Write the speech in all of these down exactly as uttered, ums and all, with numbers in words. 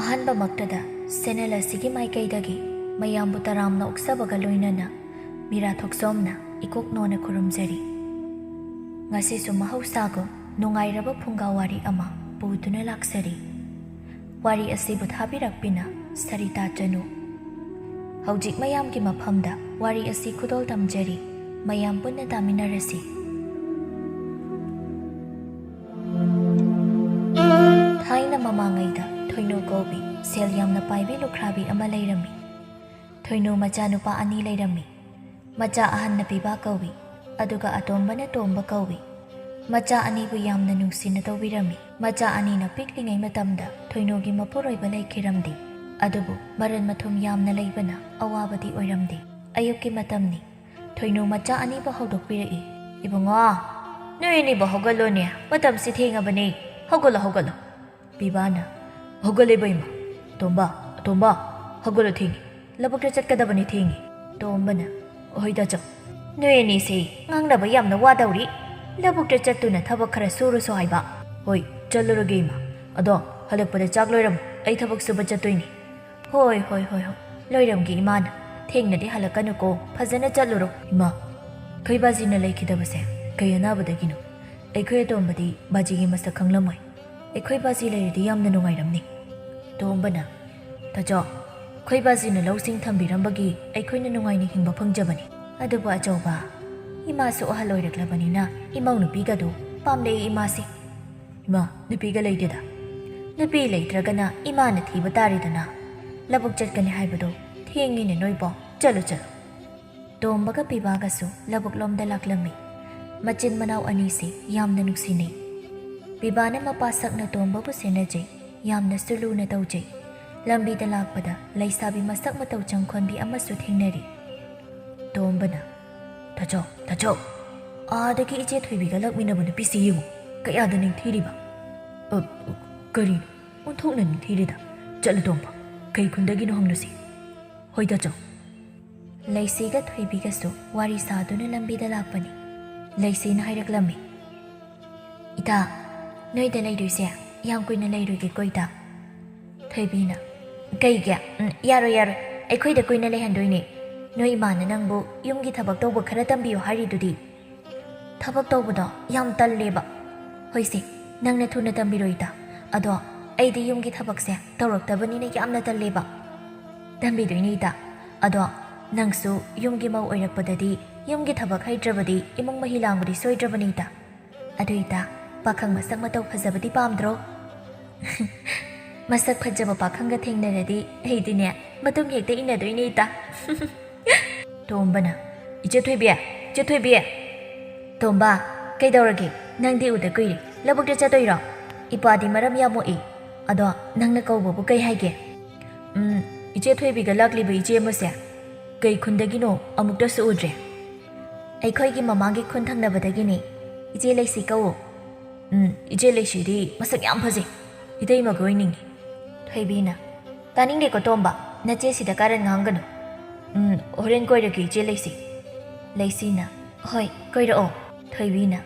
ꯑꯍꯥꯟꯕꯃꯛꯇꯗ ꯁꯦꯅꯦꯜ ꯑꯁꯤꯒꯤ ꯃꯥꯏꯀꯩꯗꯒꯤ ꯃꯌꯥꯝꯕꯨ ꯇꯔꯥꯝꯅ ꯑꯣꯛꯆꯕꯒ ꯂꯣꯏꯅꯅ ꯃꯤꯔꯥ ꯊꯣꯛꯆꯣꯝꯅ ꯏꯀꯣꯛ ꯅꯣꯟꯅ ꯈꯨꯔꯨꯝꯖꯔꯤ꯫ ꯉꯁꯤꯁꯨ ꯃꯍꯧꯁꯥꯒꯨꯝ ꯅꯨꯡꯉꯥꯏꯔꯕ ꯐꯨꯡꯒꯥ ꯋꯥꯔꯤ ꯑꯃ ꯄꯨꯗꯨꯅ ꯂꯥꯛꯆꯔꯤ꯫ ꯋꯥꯔꯤ ꯑꯁꯤꯕꯨ ꯊꯥꯕꯤꯔꯛꯄꯤꯅ ꯁꯔꯤꯇꯥ ꯆꯅꯨ꯫ ꯍꯧꯖꯤꯛ ꯃꯌꯥꯝꯒꯤ ꯃꯐꯝꯗ ꯋꯥꯔꯤ ꯑꯁꯤ ꯈꯨꯗꯣꯜ ꯇꯝꯖꯔꯤ꯫ ꯃꯌꯥꯝ ꯄꯨꯟꯅ ꯇꯥꯃꯤꯟꯅꯔꯁꯤ꯫ ꯊꯥꯏꯅ ꯃꯃꯥꯡꯉꯩꯗ ꯊꯣꯏꯅꯨ ꯀꯧꯕꯤ ꯁꯦꯜ ꯌꯥꯝꯅ ꯄꯥꯏꯕꯤ ꯂꯨꯈ꯭ꯔꯥꯕꯤ ꯑꯃ ꯂꯩꯔꯝꯃꯤ꯫ ꯊꯣꯏꯅꯨ ꯃꯆꯥꯅꯨꯄꯥ ꯑꯅꯤ ꯂꯩꯔꯝꯃꯤ꯫ ꯃꯆꯥ ꯑꯍꯟꯅ ꯄꯤꯕꯥ ꯀꯧꯏ, ꯑꯗꯨꯒ ꯑꯇꯣꯝꯕꯅ ꯇꯣꯝꯕ ꯀꯧꯏ꯫ ꯃꯆꯥ ꯑꯅꯤꯕꯨ ꯌꯥꯝꯅ ꯅꯨꯡꯁꯤꯅ ꯇꯧꯕꯤꯔꯝꯃꯤ꯫ ꯃꯆꯥ ꯑꯅꯤꯅ ꯄꯤꯛꯂꯤꯉꯩ ꯃꯇꯝꯗ ꯊꯣꯏꯅꯨꯒꯤ ꯃꯄꯨꯔꯣꯏꯕ ꯂꯩꯈꯤꯔꯝꯗꯦ꯫ ꯑꯗꯨꯕꯨ ꯃꯔꯟ ꯃꯊꯨꯝ ꯌꯥꯝꯅ ꯂꯩꯕꯅ ꯑꯋꯥꯕꯗꯤ ꯑꯣꯏꯔꯝꯗꯦ꯫ ꯑꯌꯨꯛꯀꯤ ꯃꯇꯝꯅꯤ꯫ ꯊꯣꯏꯅꯨ ꯃꯆꯥ ꯑꯅꯤꯕꯨ ꯍꯧꯗꯣꯛꯄꯤꯔꯛꯏ꯫ "ꯏꯕꯨꯡꯉꯣ, ꯅꯣꯏ ꯑꯅꯤꯕꯨ ꯍꯧꯒꯠꯂꯣꯅꯦ, ꯃꯇꯝꯁꯤ ꯊꯦꯡꯉꯕꯅꯦ꯫ ꯍꯧꯒꯠꯂꯣ, ꯍꯧꯒꯠꯂꯣ꯫" ꯄꯤꯕꯥꯅ, "ꯍꯧꯒꯠꯂꯦꯕ ꯏꯃꯥ꯫ ꯇꯣꯝꯕ, ꯇꯣꯝꯕ, ꯍꯧꯒꯠꯂꯣ, ꯊꯦꯡꯉꯦ꯫ ꯂꯧꯕꯨꯛꯇ ꯆꯠꯀꯗꯕꯅꯤ, ꯊꯦꯡꯉꯦ꯫" ꯇꯣꯝꯕꯅ, "ꯍꯣꯏ ꯇꯥꯆꯧ, ꯅꯣꯏ ꯑꯅꯤꯁꯦ ꯉꯥꯡꯅꯕ ꯌꯥꯝꯅ ꯋꯥꯗꯧꯔꯤ꯫ ꯂꯧꯕꯨꯛꯇ ꯆꯠꯇꯨꯅ ꯊꯕꯛ ꯈꯔ ꯁꯨꯔꯨꯁꯣ ꯍꯥꯏꯕ꯫" "ꯍꯣꯏ, ꯆꯠꯂꯨꯔꯒꯦ ꯏꯃꯥ꯫ ꯑꯗꯣ ꯍꯜꯂꯛꯄꯗ ꯆꯥꯛ ꯂꯣꯏꯔꯝꯃꯨ, ꯑꯩ ꯊꯕꯛ ꯁꯨꯕ ꯆꯠꯇꯣꯏꯅꯤ꯫" "ꯍꯣꯏ, ꯍꯣꯏ, ꯍꯣꯏ, ꯍꯣꯏ꯫ ꯂꯣꯏꯔꯝꯒꯦ ꯏꯃꯥꯅ꯫ ꯊꯦꯡꯅꯗꯤ ꯍꯜꯂꯛꯀꯅꯨꯀꯣ, ꯐꯖꯅ ꯆꯠꯂꯨꯔꯣ꯫" "ꯏꯃꯥ, ꯑꯩꯈꯣꯏ ꯕꯥꯖꯤꯅ ꯂꯩꯈꯤꯗꯕꯁꯦ ꯀꯩ ꯑꯅꯥꯕꯗꯒꯤꯅꯣ? ꯑꯩꯈꯣꯏ ꯑꯇꯣꯝꯕꯗꯤ ꯕꯥꯖꯤꯒꯤ ꯃꯁꯛ ꯈꯪꯂꯝꯃꯣꯏ꯫ ꯑꯩꯈꯣꯏ ꯕꯥꯖꯤ ꯂꯩꯔꯗꯤ ꯌꯥꯝꯅ ꯅꯨꯡꯉꯥꯏꯔꯝꯅꯤ꯫" ꯇꯣꯝꯕꯅ, "ꯇꯥꯆꯧ, ꯑꯩꯈꯣꯏ ꯕꯥꯖꯤꯅ ꯂꯧꯁꯤꯡ ꯊꯝꯕꯤꯔꯝꯕꯒꯤ ꯑꯩꯈꯣꯏꯅ ꯅꯨꯡꯉꯥꯏꯅ ꯍꯤꯡꯕ ꯐꯪꯖꯕꯅꯤ꯫ ꯑꯗꯨꯕꯨ ꯑꯆꯧꯕ, ꯏꯃꯥꯁꯨ ꯑꯍꯜ ꯑꯣꯏꯔꯛꯂꯕꯅꯤꯅ ꯏꯃꯧ ꯅꯨꯄꯤꯒꯗꯨ ꯄꯥꯝꯂꯛꯏ ꯏꯃꯥꯁꯤ꯫" "ꯏꯃꯥ, ꯅꯨꯄꯤꯒ ꯂꯩꯇꯦꯗ꯫" "ꯅꯨꯄꯤ ꯂꯩꯇ꯭ꯔꯒꯅ ꯏꯃꯥꯅ ꯊꯤꯕ ꯇꯥꯔꯦꯗꯅ꯫ ꯂꯧꯕꯨꯛ ꯆꯠꯀꯅꯤ ꯍꯥꯏꯕꯗꯣ ꯊꯦꯡꯉꯤꯅꯦ ꯅꯣꯏꯕꯣ꯫ ꯆꯠꯂꯨ, ꯆꯠꯂꯨ꯫" ꯇꯣꯝꯕꯒ ꯄꯤꯕꯥꯒꯁꯨ ꯂꯧꯕꯨꯛꯂꯣꯝꯗ ꯂꯥꯛꯂꯝꯃꯤ꯫ ꯃꯆꯤꯟ ꯃꯅꯥꯎ ꯑꯅꯤꯁꯤ ꯌꯥꯝꯅ ꯅꯨꯡꯁꯤꯅꯩ꯫ ꯄꯤꯕꯥꯅ ꯃꯄꯥ ꯁꯛꯅ ꯇꯣꯝꯕꯕꯨ ꯁꯦꯟꯅꯖꯩ, ꯌꯥꯝꯅꯁꯨ ꯂꯨꯅ ꯇꯧꯖꯩ꯫ ꯂꯝꯕꯤꯗ ꯂꯥꯛꯄꯗ ꯂꯩꯁꯥꯕꯤ ꯃꯁꯛ ꯃꯇꯧ ꯆꯪꯈꯣꯟꯕꯤ ꯑꯃꯁꯨ ꯊꯦꯡꯅꯔꯤ꯫ ꯇꯣꯝꯕꯅ, "ꯇꯥꯆꯧ, ꯇꯥꯆꯧ, ꯑꯥꯗꯒꯤ ꯏꯆꯦ ꯊꯣꯏꯕꯤꯒ ꯂꯥꯛꯃꯤꯟꯅꯕ ꯅꯨꯄꯤꯁꯤ ꯌꯦꯡꯉꯨ, ꯀꯌꯥꯗ ꯅꯤꯡꯊꯤꯔꯤꯕ!" "ꯑ, ꯀꯔꯤꯅꯣ? ꯑꯣꯟꯊꯣꯛꯅ ꯅꯤꯡꯊꯤꯔꯦꯗ꯫ ꯆꯠꯂꯨ ꯇꯣꯝꯕ, ꯀꯩ ꯈꯨꯟꯗꯒꯤꯅꯣ ꯍꯪꯂꯨꯁꯤ꯫" "ꯍꯣꯏ ꯇꯥꯆꯧ꯫" ꯂꯩꯁꯤꯒ ꯊꯣꯏꯕꯤꯒꯁꯨ ꯋꯥꯔꯤ ꯁꯥꯗꯨꯅ ꯂꯝꯕꯤꯗ ꯂꯥꯛꯄꯅꯤ꯫ ꯂꯩꯁꯤꯅ ꯍꯥꯏꯔꯛꯂꯝꯃꯤ, "ꯏꯇꯥ, ꯅꯣꯏꯗ ꯂꯩꯗꯣꯏꯁꯦ ꯌꯥꯝ ꯀꯨꯏꯅ ꯂꯩꯔꯣꯏꯒꯦꯀꯣ ꯏꯇꯥ꯫ ꯊꯣꯏꯕꯤꯅ, "ꯀꯩꯒꯤ? ꯎꯝ, ꯌꯥꯔꯣꯏ, ꯌꯥꯔꯣꯏ꯫ ꯑꯩꯈꯣꯏꯗ ꯀꯨꯏꯅ ꯂꯩꯍꯟꯗꯣꯏꯅꯦ꯫ ꯅꯣꯏ ꯏꯃꯥꯅ ꯅꯪꯕꯨ ꯌꯨꯝꯒꯤ ꯊꯕꯛ ꯇꯧꯕ ꯈꯔ ꯇꯝꯕꯤꯌꯨ ꯍꯥꯏꯔꯤꯗꯨꯗꯤ?" "ꯊꯕꯛ ꯇꯧꯕꯗꯣ ꯌꯥꯝ ꯇꯜꯂꯦꯕ꯫" "ꯍꯣꯏꯁꯦ, ꯅꯪꯅ ꯊꯨꯅ ꯇꯝꯕꯤꯔꯣ ꯏꯇꯥ꯫ ꯑꯗꯣ ꯑꯩꯗꯤ ꯌꯨꯝꯒꯤ ꯊꯕꯛꯁꯦ ꯇꯧꯔꯛꯇꯕꯅꯤꯅ ꯌꯥꯝꯅ ꯇꯜꯂꯦꯕ꯫" "ꯇꯝꯕꯤꯗꯣꯏꯅꯦ ꯏꯇꯥ꯫ ꯑꯗꯣ ꯅꯪꯁꯨ ꯌꯨꯝꯒꯤ ꯃꯧ ꯑꯣꯏꯔꯛꯄꯗꯗꯤ ꯌꯨꯝꯒꯤ ꯊꯕꯛ ꯍꯩꯇ꯭ꯔꯕꯗꯤ ꯏꯃꯨꯡ ꯃꯍꯤ ꯂꯥꯡꯕꯗꯤ ꯁꯣꯏꯗ꯭ꯔꯕꯅꯤ ꯏꯇꯥ꯫ ꯑꯗꯨ ꯏꯇꯥ, ꯄꯥꯈꯪ ꯃꯁꯛ ꯃꯇꯧ ꯐꯖꯕꯗꯤ ꯄꯥꯝꯗ꯭ꯔꯣ?" "ꯃꯁꯛ ꯐꯖꯕ ꯄꯥꯈꯪꯒ ꯊꯦꯡꯅꯔꯗꯤ ꯑꯩꯗꯤꯅꯦ ꯃꯇꯨꯡ ꯍꯦꯛꯇ ꯏꯟꯅꯗꯣꯏꯅꯦ ꯏꯇꯥ꯫" ꯇꯣꯝꯕꯅ, "ꯏꯆꯦ ꯊꯣꯏꯕꯤ, ꯏꯆꯦ ꯊꯣꯏꯕꯤ!" "ꯇꯣꯝꯕ, ꯀꯩꯗꯧꯔꯒꯦ? ꯅꯪꯗꯤ ꯎꯗ ꯀꯨꯏꯔꯦ꯫ ꯂꯧꯕꯨꯛꯇ ꯆꯠꯇꯣꯏꯔꯣ? ꯏꯄꯥꯗꯤ ꯃꯔꯝ ꯌꯥꯝ ꯃꯣꯛꯏ꯫ ꯑꯗꯣ ꯅꯪꯅ ꯀꯧꯕꯕꯨ ꯀꯩ ꯍꯥꯏꯒꯦ?" "ꯎꯝ, ꯏꯆꯦ ꯊꯣꯏꯕꯤꯒ ꯂꯥꯛꯂꯤꯕ ꯏꯆꯦ ꯑꯃꯁꯦ ꯀꯩ ꯈꯨꯟꯗꯒꯤꯅꯣ ꯑꯃꯨꯛꯇꯁꯨ ꯎꯗ꯭ꯔꯦ꯫" "ꯑꯩꯈꯣꯏꯒꯤ ꯃꯃꯥꯡꯒꯤ ꯈꯨꯟ ꯊꯪꯅꯕꯗꯒꯤꯅꯤ꯫ ꯏꯆꯦ ꯂꯩꯁꯤ ꯀꯧꯋꯣ꯫" "ꯎꯝ, ꯏꯆꯦ ꯂꯩꯁꯤꯗꯤ ꯃꯁꯛ ꯌꯥꯝ ꯐꯖꯩ꯫ ꯏꯇꯩꯃꯒ ꯑꯣꯏꯅꯤꯡꯉꯤ꯫" ꯊꯣꯏꯕꯤꯅ, "ꯇꯥꯅꯤꯡꯗꯦꯀꯣ ꯇꯣꯝꯕ, ꯅꯆꯦꯁꯤꯗ ꯀꯥꯔꯟ ꯉꯥꯡꯒꯅꯨ꯫ ꯎꯝ, ꯍꯣꯔꯦꯟ ꯀꯣꯏꯔꯛꯀꯦ ꯏꯆꯦ ꯂꯩꯁꯤ꯫" ꯂꯩꯁꯤꯅ, "ꯍꯣꯏ, ꯀꯣꯏꯔꯛꯑꯣ꯫" ꯊꯣꯏꯕꯤꯅ,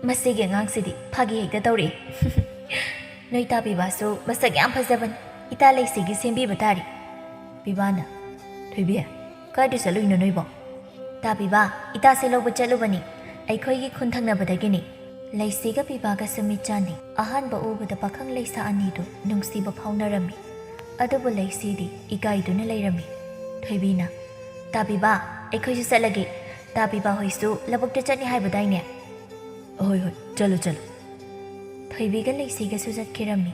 "ꯃꯁꯤꯒꯤ ꯑꯉꯥꯡꯁꯤꯗꯤ ꯐꯥꯒꯤ ꯍꯦꯛꯇ ꯇꯧꯔꯛꯏ꯫" "ꯅꯣꯏ ꯇꯥꯕꯤꯕꯥꯁꯨ ꯃꯁꯛ ꯌꯥꯝ ꯐꯖꯕꯅꯤ꯫ ꯏꯇꯥ ꯂꯩꯁꯤꯒꯤ ꯁꯦꯝꯕꯤꯕ ꯇꯥꯔꯤ꯫" ꯄꯤꯕꯥꯅ, "ꯊꯣꯏꯕꯤ, ꯀꯥꯏꯗ ꯆꯠꯂꯨꯏꯅꯣ ꯅꯣꯏꯕꯣ?" "ꯇꯥꯕꯤꯕꯥ, ꯏꯇꯥꯁꯦ ꯂꯧꯕ ꯆꯠꯂꯨꯕꯅꯤ꯫ ꯑꯩꯈꯣꯏꯒꯤ ꯈꯨꯟ ꯊꯪꯅꯕꯗꯒꯤꯅꯤ꯫" ꯂꯩꯁꯤꯒ ꯄꯤꯕꯥꯒꯁꯨ ꯃꯤꯠ ꯆꯥꯟꯅꯩ꯫ ꯑꯍꯥꯟꯕ ꯎꯕꯗ ꯄꯥꯈꯪ ꯂꯩꯁꯥ ꯑꯅꯤꯗꯨ ꯅꯨꯡꯁꯤꯕ ꯐꯥꯎꯅꯔꯝꯃꯤ꯫ ꯑꯗꯨꯕꯨ ꯂꯩꯁꯤꯗꯤ ꯏꯀꯥꯏꯗꯨꯅ ꯂꯩꯔꯝꯃꯤ꯫ ꯊꯣꯏꯕꯤꯅ, "ꯇꯥꯕꯤꯕꯥ, ꯑꯩꯈꯣꯏꯁꯨ ꯆꯠꯂꯒꯦ꯫ ꯇꯥꯕꯤꯕꯥ ꯍꯣꯏꯁꯨ ꯂꯧꯕꯨꯛꯇ ꯆꯠꯅꯤ ꯍꯥꯏꯕꯗꯥꯏꯅꯦ?" "ꯍꯣꯏ, ꯍꯣꯏ, ꯆꯠꯂꯨ, ꯆꯠꯂꯨ꯫" ꯊꯣꯏꯕꯤꯒ ꯂꯩꯁꯤꯒꯁꯨ ꯆꯠꯈꯤꯔꯝꯃꯤ꯫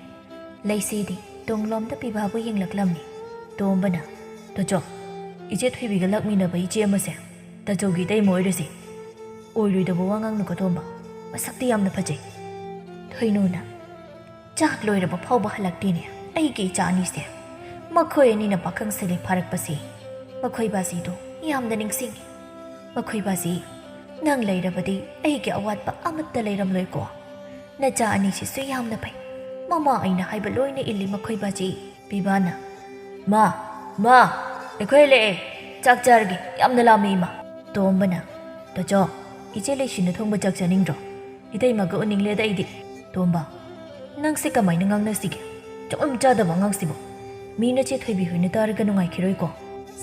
ꯂꯩꯁꯤꯗꯤ ꯇꯨꯡꯂꯣꯝꯗ ꯄꯤꯕꯥꯕꯨ ꯌꯦꯡꯂꯛꯂꯝꯃꯤ꯫ ꯇꯣꯝꯕꯅ, "ꯇꯥꯆꯧ, ꯏꯆꯦ ꯊꯣꯏꯕꯤꯒ ꯂꯥꯛꯃꯤꯟꯅꯕ ꯏꯆꯦ ꯑꯃꯁꯦ ꯇꯥꯆꯧꯒꯤ ꯏꯇꯩꯃ ꯑꯣꯏꯔꯁꯤ꯫" "ꯑꯣꯏꯔꯣꯏꯗꯕ ꯋꯥ ꯉꯥꯡꯅꯨꯀꯣ ꯇꯣꯝꯕ, ꯃꯁꯛꯇꯤ ꯌꯥꯝꯅ ꯐꯖꯩ꯫" ꯊꯣꯏꯅꯨꯅ, "ꯆꯥꯛ ꯂꯣꯏꯔꯕ ꯐꯥꯎꯕ ꯍꯜꯂꯛꯇꯦꯅꯦ ꯑꯩꯒꯤ ꯏꯆꯥ ꯑꯅꯤꯁꯦ꯫ ꯃꯈꯣꯏ ꯑꯅꯤꯅ ꯄꯥꯈꯪ ꯁꯥꯔꯤ ꯐꯥꯔꯛꯄꯁꯤ ꯃꯈꯣꯏ ꯕꯥꯖꯤꯗꯣ ꯌꯥꯝꯅ ꯅꯤꯡꯁꯤꯡꯉꯤ꯫ ꯃꯈꯣꯏ ꯕꯥꯖꯤ, ꯅꯪ ꯂꯩꯔꯕꯗꯤ ꯑꯩꯒꯤ ꯑꯋꯥꯠꯄ ꯑꯃꯠꯇ ꯂꯩꯔꯝꯂꯣꯏꯀꯣ꯫ ꯅꯆꯥ ꯑꯅꯤꯁꯤꯁꯨ ꯌꯥꯝꯅ ꯐꯩ꯫ ꯃꯃꯥ ꯑꯩꯅ ꯍꯥꯏꯕ ꯂꯣꯏꯅ ꯏꯜꯂꯤ ꯃꯈꯣꯏ ꯕꯥꯖꯤ꯫" ꯄꯤꯕꯥꯅ, "ꯃꯥ, ꯃꯥ, ꯑꯩꯈꯣꯏ ꯍꯜꯂꯛꯑꯦ꯫ ꯆꯥꯛ ꯆꯥꯔꯒꯦ, ꯌꯥꯝꯅ ꯂꯥꯝꯃꯦ ꯏꯃꯥ꯫" ꯇꯣꯝꯕꯅ, "ꯇꯥꯆꯧ, ꯏꯆꯦ ꯂꯩꯁꯤꯅ ꯊꯣꯡꯕ ꯆꯥꯛ ꯆꯥꯅꯤꯡꯗ꯭ꯔꯣ? ꯏꯇꯩꯃꯒ ꯎꯅꯤꯡꯂꯦꯗ ꯑꯩꯗꯤ꯫" ꯇꯣꯝꯕ, "ꯅꯪꯁꯦ ꯀꯃꯥꯏꯅ ꯉꯥꯡꯅꯁꯤꯒꯦ? ꯆꯥꯛ ꯌꯥꯝ ꯆꯥꯗꯕ ꯑꯉꯥꯡꯁꯤꯕꯨ꯫ ꯃꯤ ꯅꯆꯦ ꯊꯣꯏꯕꯤ ꯍꯣꯏꯅ ꯇꯥꯔꯒ ꯅꯨꯡꯉꯥꯏꯈꯤꯔꯣꯏꯀꯣ꯫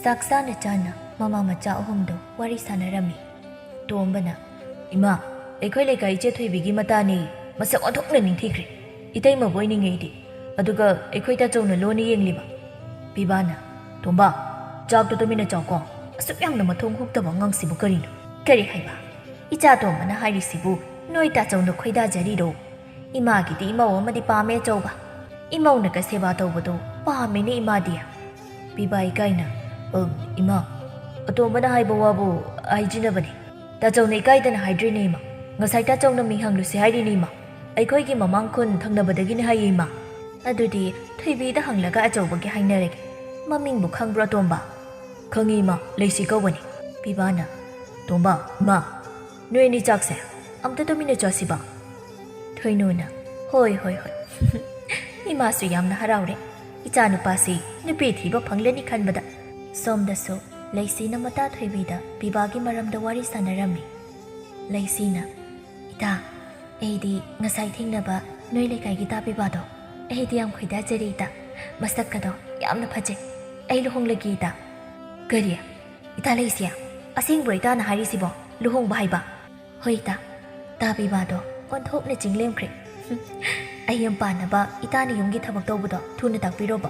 ꯆꯥꯛ ꯆꯥꯅ ꯆꯥꯅ ꯃꯃꯥ ꯃꯆꯥ ꯑꯍꯨꯝꯗꯣ ꯋꯥꯔꯤ ꯁꯥꯟꯅꯔꯝꯃꯤ꯫ ꯇꯣꯝꯕꯅ, "ꯏꯃꯥ, ꯑꯩꯈꯣꯏ ꯂꯩꯀꯥꯏ ꯏꯆꯦ ꯊꯣꯏꯕꯤꯒꯤ ꯃꯇꯥꯅꯦ꯫ ꯃꯁꯛ ꯑꯣꯟꯊꯣꯛꯅ ꯅꯤꯡꯊꯤꯈ꯭ꯔꯦ꯫ ꯏꯇꯩꯃꯕꯨ ꯑꯣꯏꯅꯤꯡꯉꯦ ꯑꯩꯗꯤ꯫ ꯑꯗꯨꯒ ꯑꯩꯈꯣꯏ ꯇꯥꯆꯧꯅ ꯂꯣꯟꯅ ꯌꯦꯡꯂꯤꯕ꯫" ꯄꯤꯕꯥꯅ, "ꯇꯣꯝꯕ, ꯆꯥꯛꯇꯣ ꯇꯨꯃꯤꯟꯅ ꯆꯥꯎꯀꯣ꯫ ꯑꯁꯨꯛ ꯌꯥꯝꯅ ꯃꯊꯣꯡ ꯍꯨꯛꯇꯕ ꯑꯉꯥꯡꯁꯤꯕꯨ ꯀꯔꯤꯅꯣ?" "ꯀꯔꯤ ꯍꯥꯏꯕ? ꯏꯆꯥ ꯇꯣꯝꯕꯅ ꯍꯥꯏꯔꯤꯁꯤꯕꯨ ꯅꯣꯏ ꯇꯥꯆꯧꯅ ꯈꯣꯏꯗꯥꯖꯔꯤꯔꯣ? ꯏꯃꯥꯒꯤꯗꯤ ꯏꯃꯧ ꯑꯃꯗꯤ ꯄꯥꯝꯃꯦ ꯑꯆꯧꯕ꯫ ꯏꯃꯧꯅꯒ ꯁꯦꯕꯥ ꯇꯧꯕꯗꯣ ꯄꯥꯝꯃꯤꯅꯦ ꯏꯃꯥꯗꯤ꯫" ꯄꯤꯕꯥ ꯏꯀꯥꯏꯅ, "ꯑ, ꯏꯃꯥ, ꯑꯇꯣꯝꯕꯅ ꯍꯥꯏꯕ ꯋꯥꯕꯨ ꯍꯥꯏꯖꯤꯟꯅꯕꯅꯦ꯫ ꯇꯥꯆꯧꯅ ꯏꯀꯥꯏꯗꯅ ꯍꯥꯏꯗ꯭ꯔꯤꯅꯦ ꯏꯃꯥ꯫ ꯉꯁꯥꯏ ꯇꯥꯆꯧꯅ ꯃꯤꯡ ꯍꯪꯂꯨꯁꯤ ꯍꯥꯏꯔꯤꯅꯦ ꯏꯃꯥ꯫ ꯑꯩꯈꯣꯏꯒꯤ ꯃꯃꯥꯡ ꯈꯨꯟ ꯊꯪꯅꯕꯗꯒꯤꯅꯦ ꯍꯥꯏꯌꯦ ꯏꯃꯥ꯫" "ꯑꯗꯨꯗꯤ ꯊꯣꯏꯕꯤꯗ ꯍꯪꯂꯒ ꯑꯆꯧꯕꯒꯤ ꯍꯥꯏꯅꯔꯒꯦ꯫ ꯃꯃꯤꯡꯕꯨ ꯈꯪꯕ꯭ꯔꯣ ꯑꯇꯣꯝꯕ?" "ꯈꯪꯉꯤ ꯏꯃꯥ, ꯂꯩꯁꯤ ꯀꯧꯕꯅꯤ꯫" ꯄꯤꯕꯥꯅ, "ꯇꯣꯝꯕ, ꯏꯃꯥ, ꯅꯣꯏ ꯑꯅꯤ ꯆꯥꯛꯁꯦ ꯑꯝꯇ ꯇꯨꯃꯤꯟꯅ ꯆꯥꯁꯤꯕ꯫" ꯊꯣꯏꯅꯨꯅ, "ꯍꯣꯏ, ꯍꯣꯏ, ꯍꯣꯏ꯫" ꯏꯃꯥꯁꯨ ꯌꯥꯝꯅ ꯍꯔꯥꯎꯔꯦ꯫ ꯏꯆꯥꯅꯨꯄꯥꯁꯤ ꯅꯨꯄꯤ ꯊꯤꯕ ꯐꯪꯂꯅꯤ ꯈꯟꯕꯗ꯫ ꯁꯣꯝꯗꯁꯨ ꯂꯩꯁꯤꯅ ꯃꯇꯥ ꯊꯣꯏꯕꯤꯗ ꯄꯤꯕꯥꯒꯤ ꯃꯔꯝꯗ ꯋꯥꯔꯤ ꯁꯥꯟꯅꯔꯝꯃꯤ꯫ ꯂꯩꯁꯤꯅ, "ꯏꯇꯥ, ꯑꯩꯗꯤ ꯉꯁꯥꯏ ꯊꯦꯡꯅꯕ ꯅꯣꯏ ꯂꯩꯀꯥꯏꯒꯤ ꯇꯥ ꯄꯤꯕꯥꯗꯣ, ꯑꯩꯗꯤ ꯌꯥꯝ ꯈꯣꯏꯗꯥꯖꯔꯦ ꯏꯇꯥ꯫ ꯃꯁꯛꯀꯗꯣ ꯌꯥꯝꯅ ꯐꯖꯩ꯫ ꯑꯩ ꯂꯨꯍꯣꯡꯂꯒꯦ ꯏꯇꯥ꯫" "ꯀꯔꯤ? ꯏꯇꯥ ꯂꯩꯁꯤ, ꯑꯁꯦꯡꯕ꯭ꯔꯣ ꯏꯇꯥꯅ ꯍꯥꯏꯔꯤꯁꯤꯕꯣ? ꯂꯨꯍꯣꯡꯕ ꯍꯥꯏꯕ?" "ꯍꯣꯏ ꯏꯇꯥ, ꯇꯥ ꯄꯤꯕꯥꯗꯣ ꯑꯣꯟꯊꯣꯛꯅ ꯆꯤꯡꯂꯦꯝꯈ꯭ꯔꯦ꯫ ꯑꯩ ꯌꯨꯝ ꯄꯥꯟꯅꯕ ꯏꯇꯥꯅ ꯌꯨꯝꯒꯤ ꯊꯕꯛ ꯇꯧꯕꯗꯣ ꯊꯨꯅ ꯇꯥꯛꯄꯤꯔꯣꯕ꯫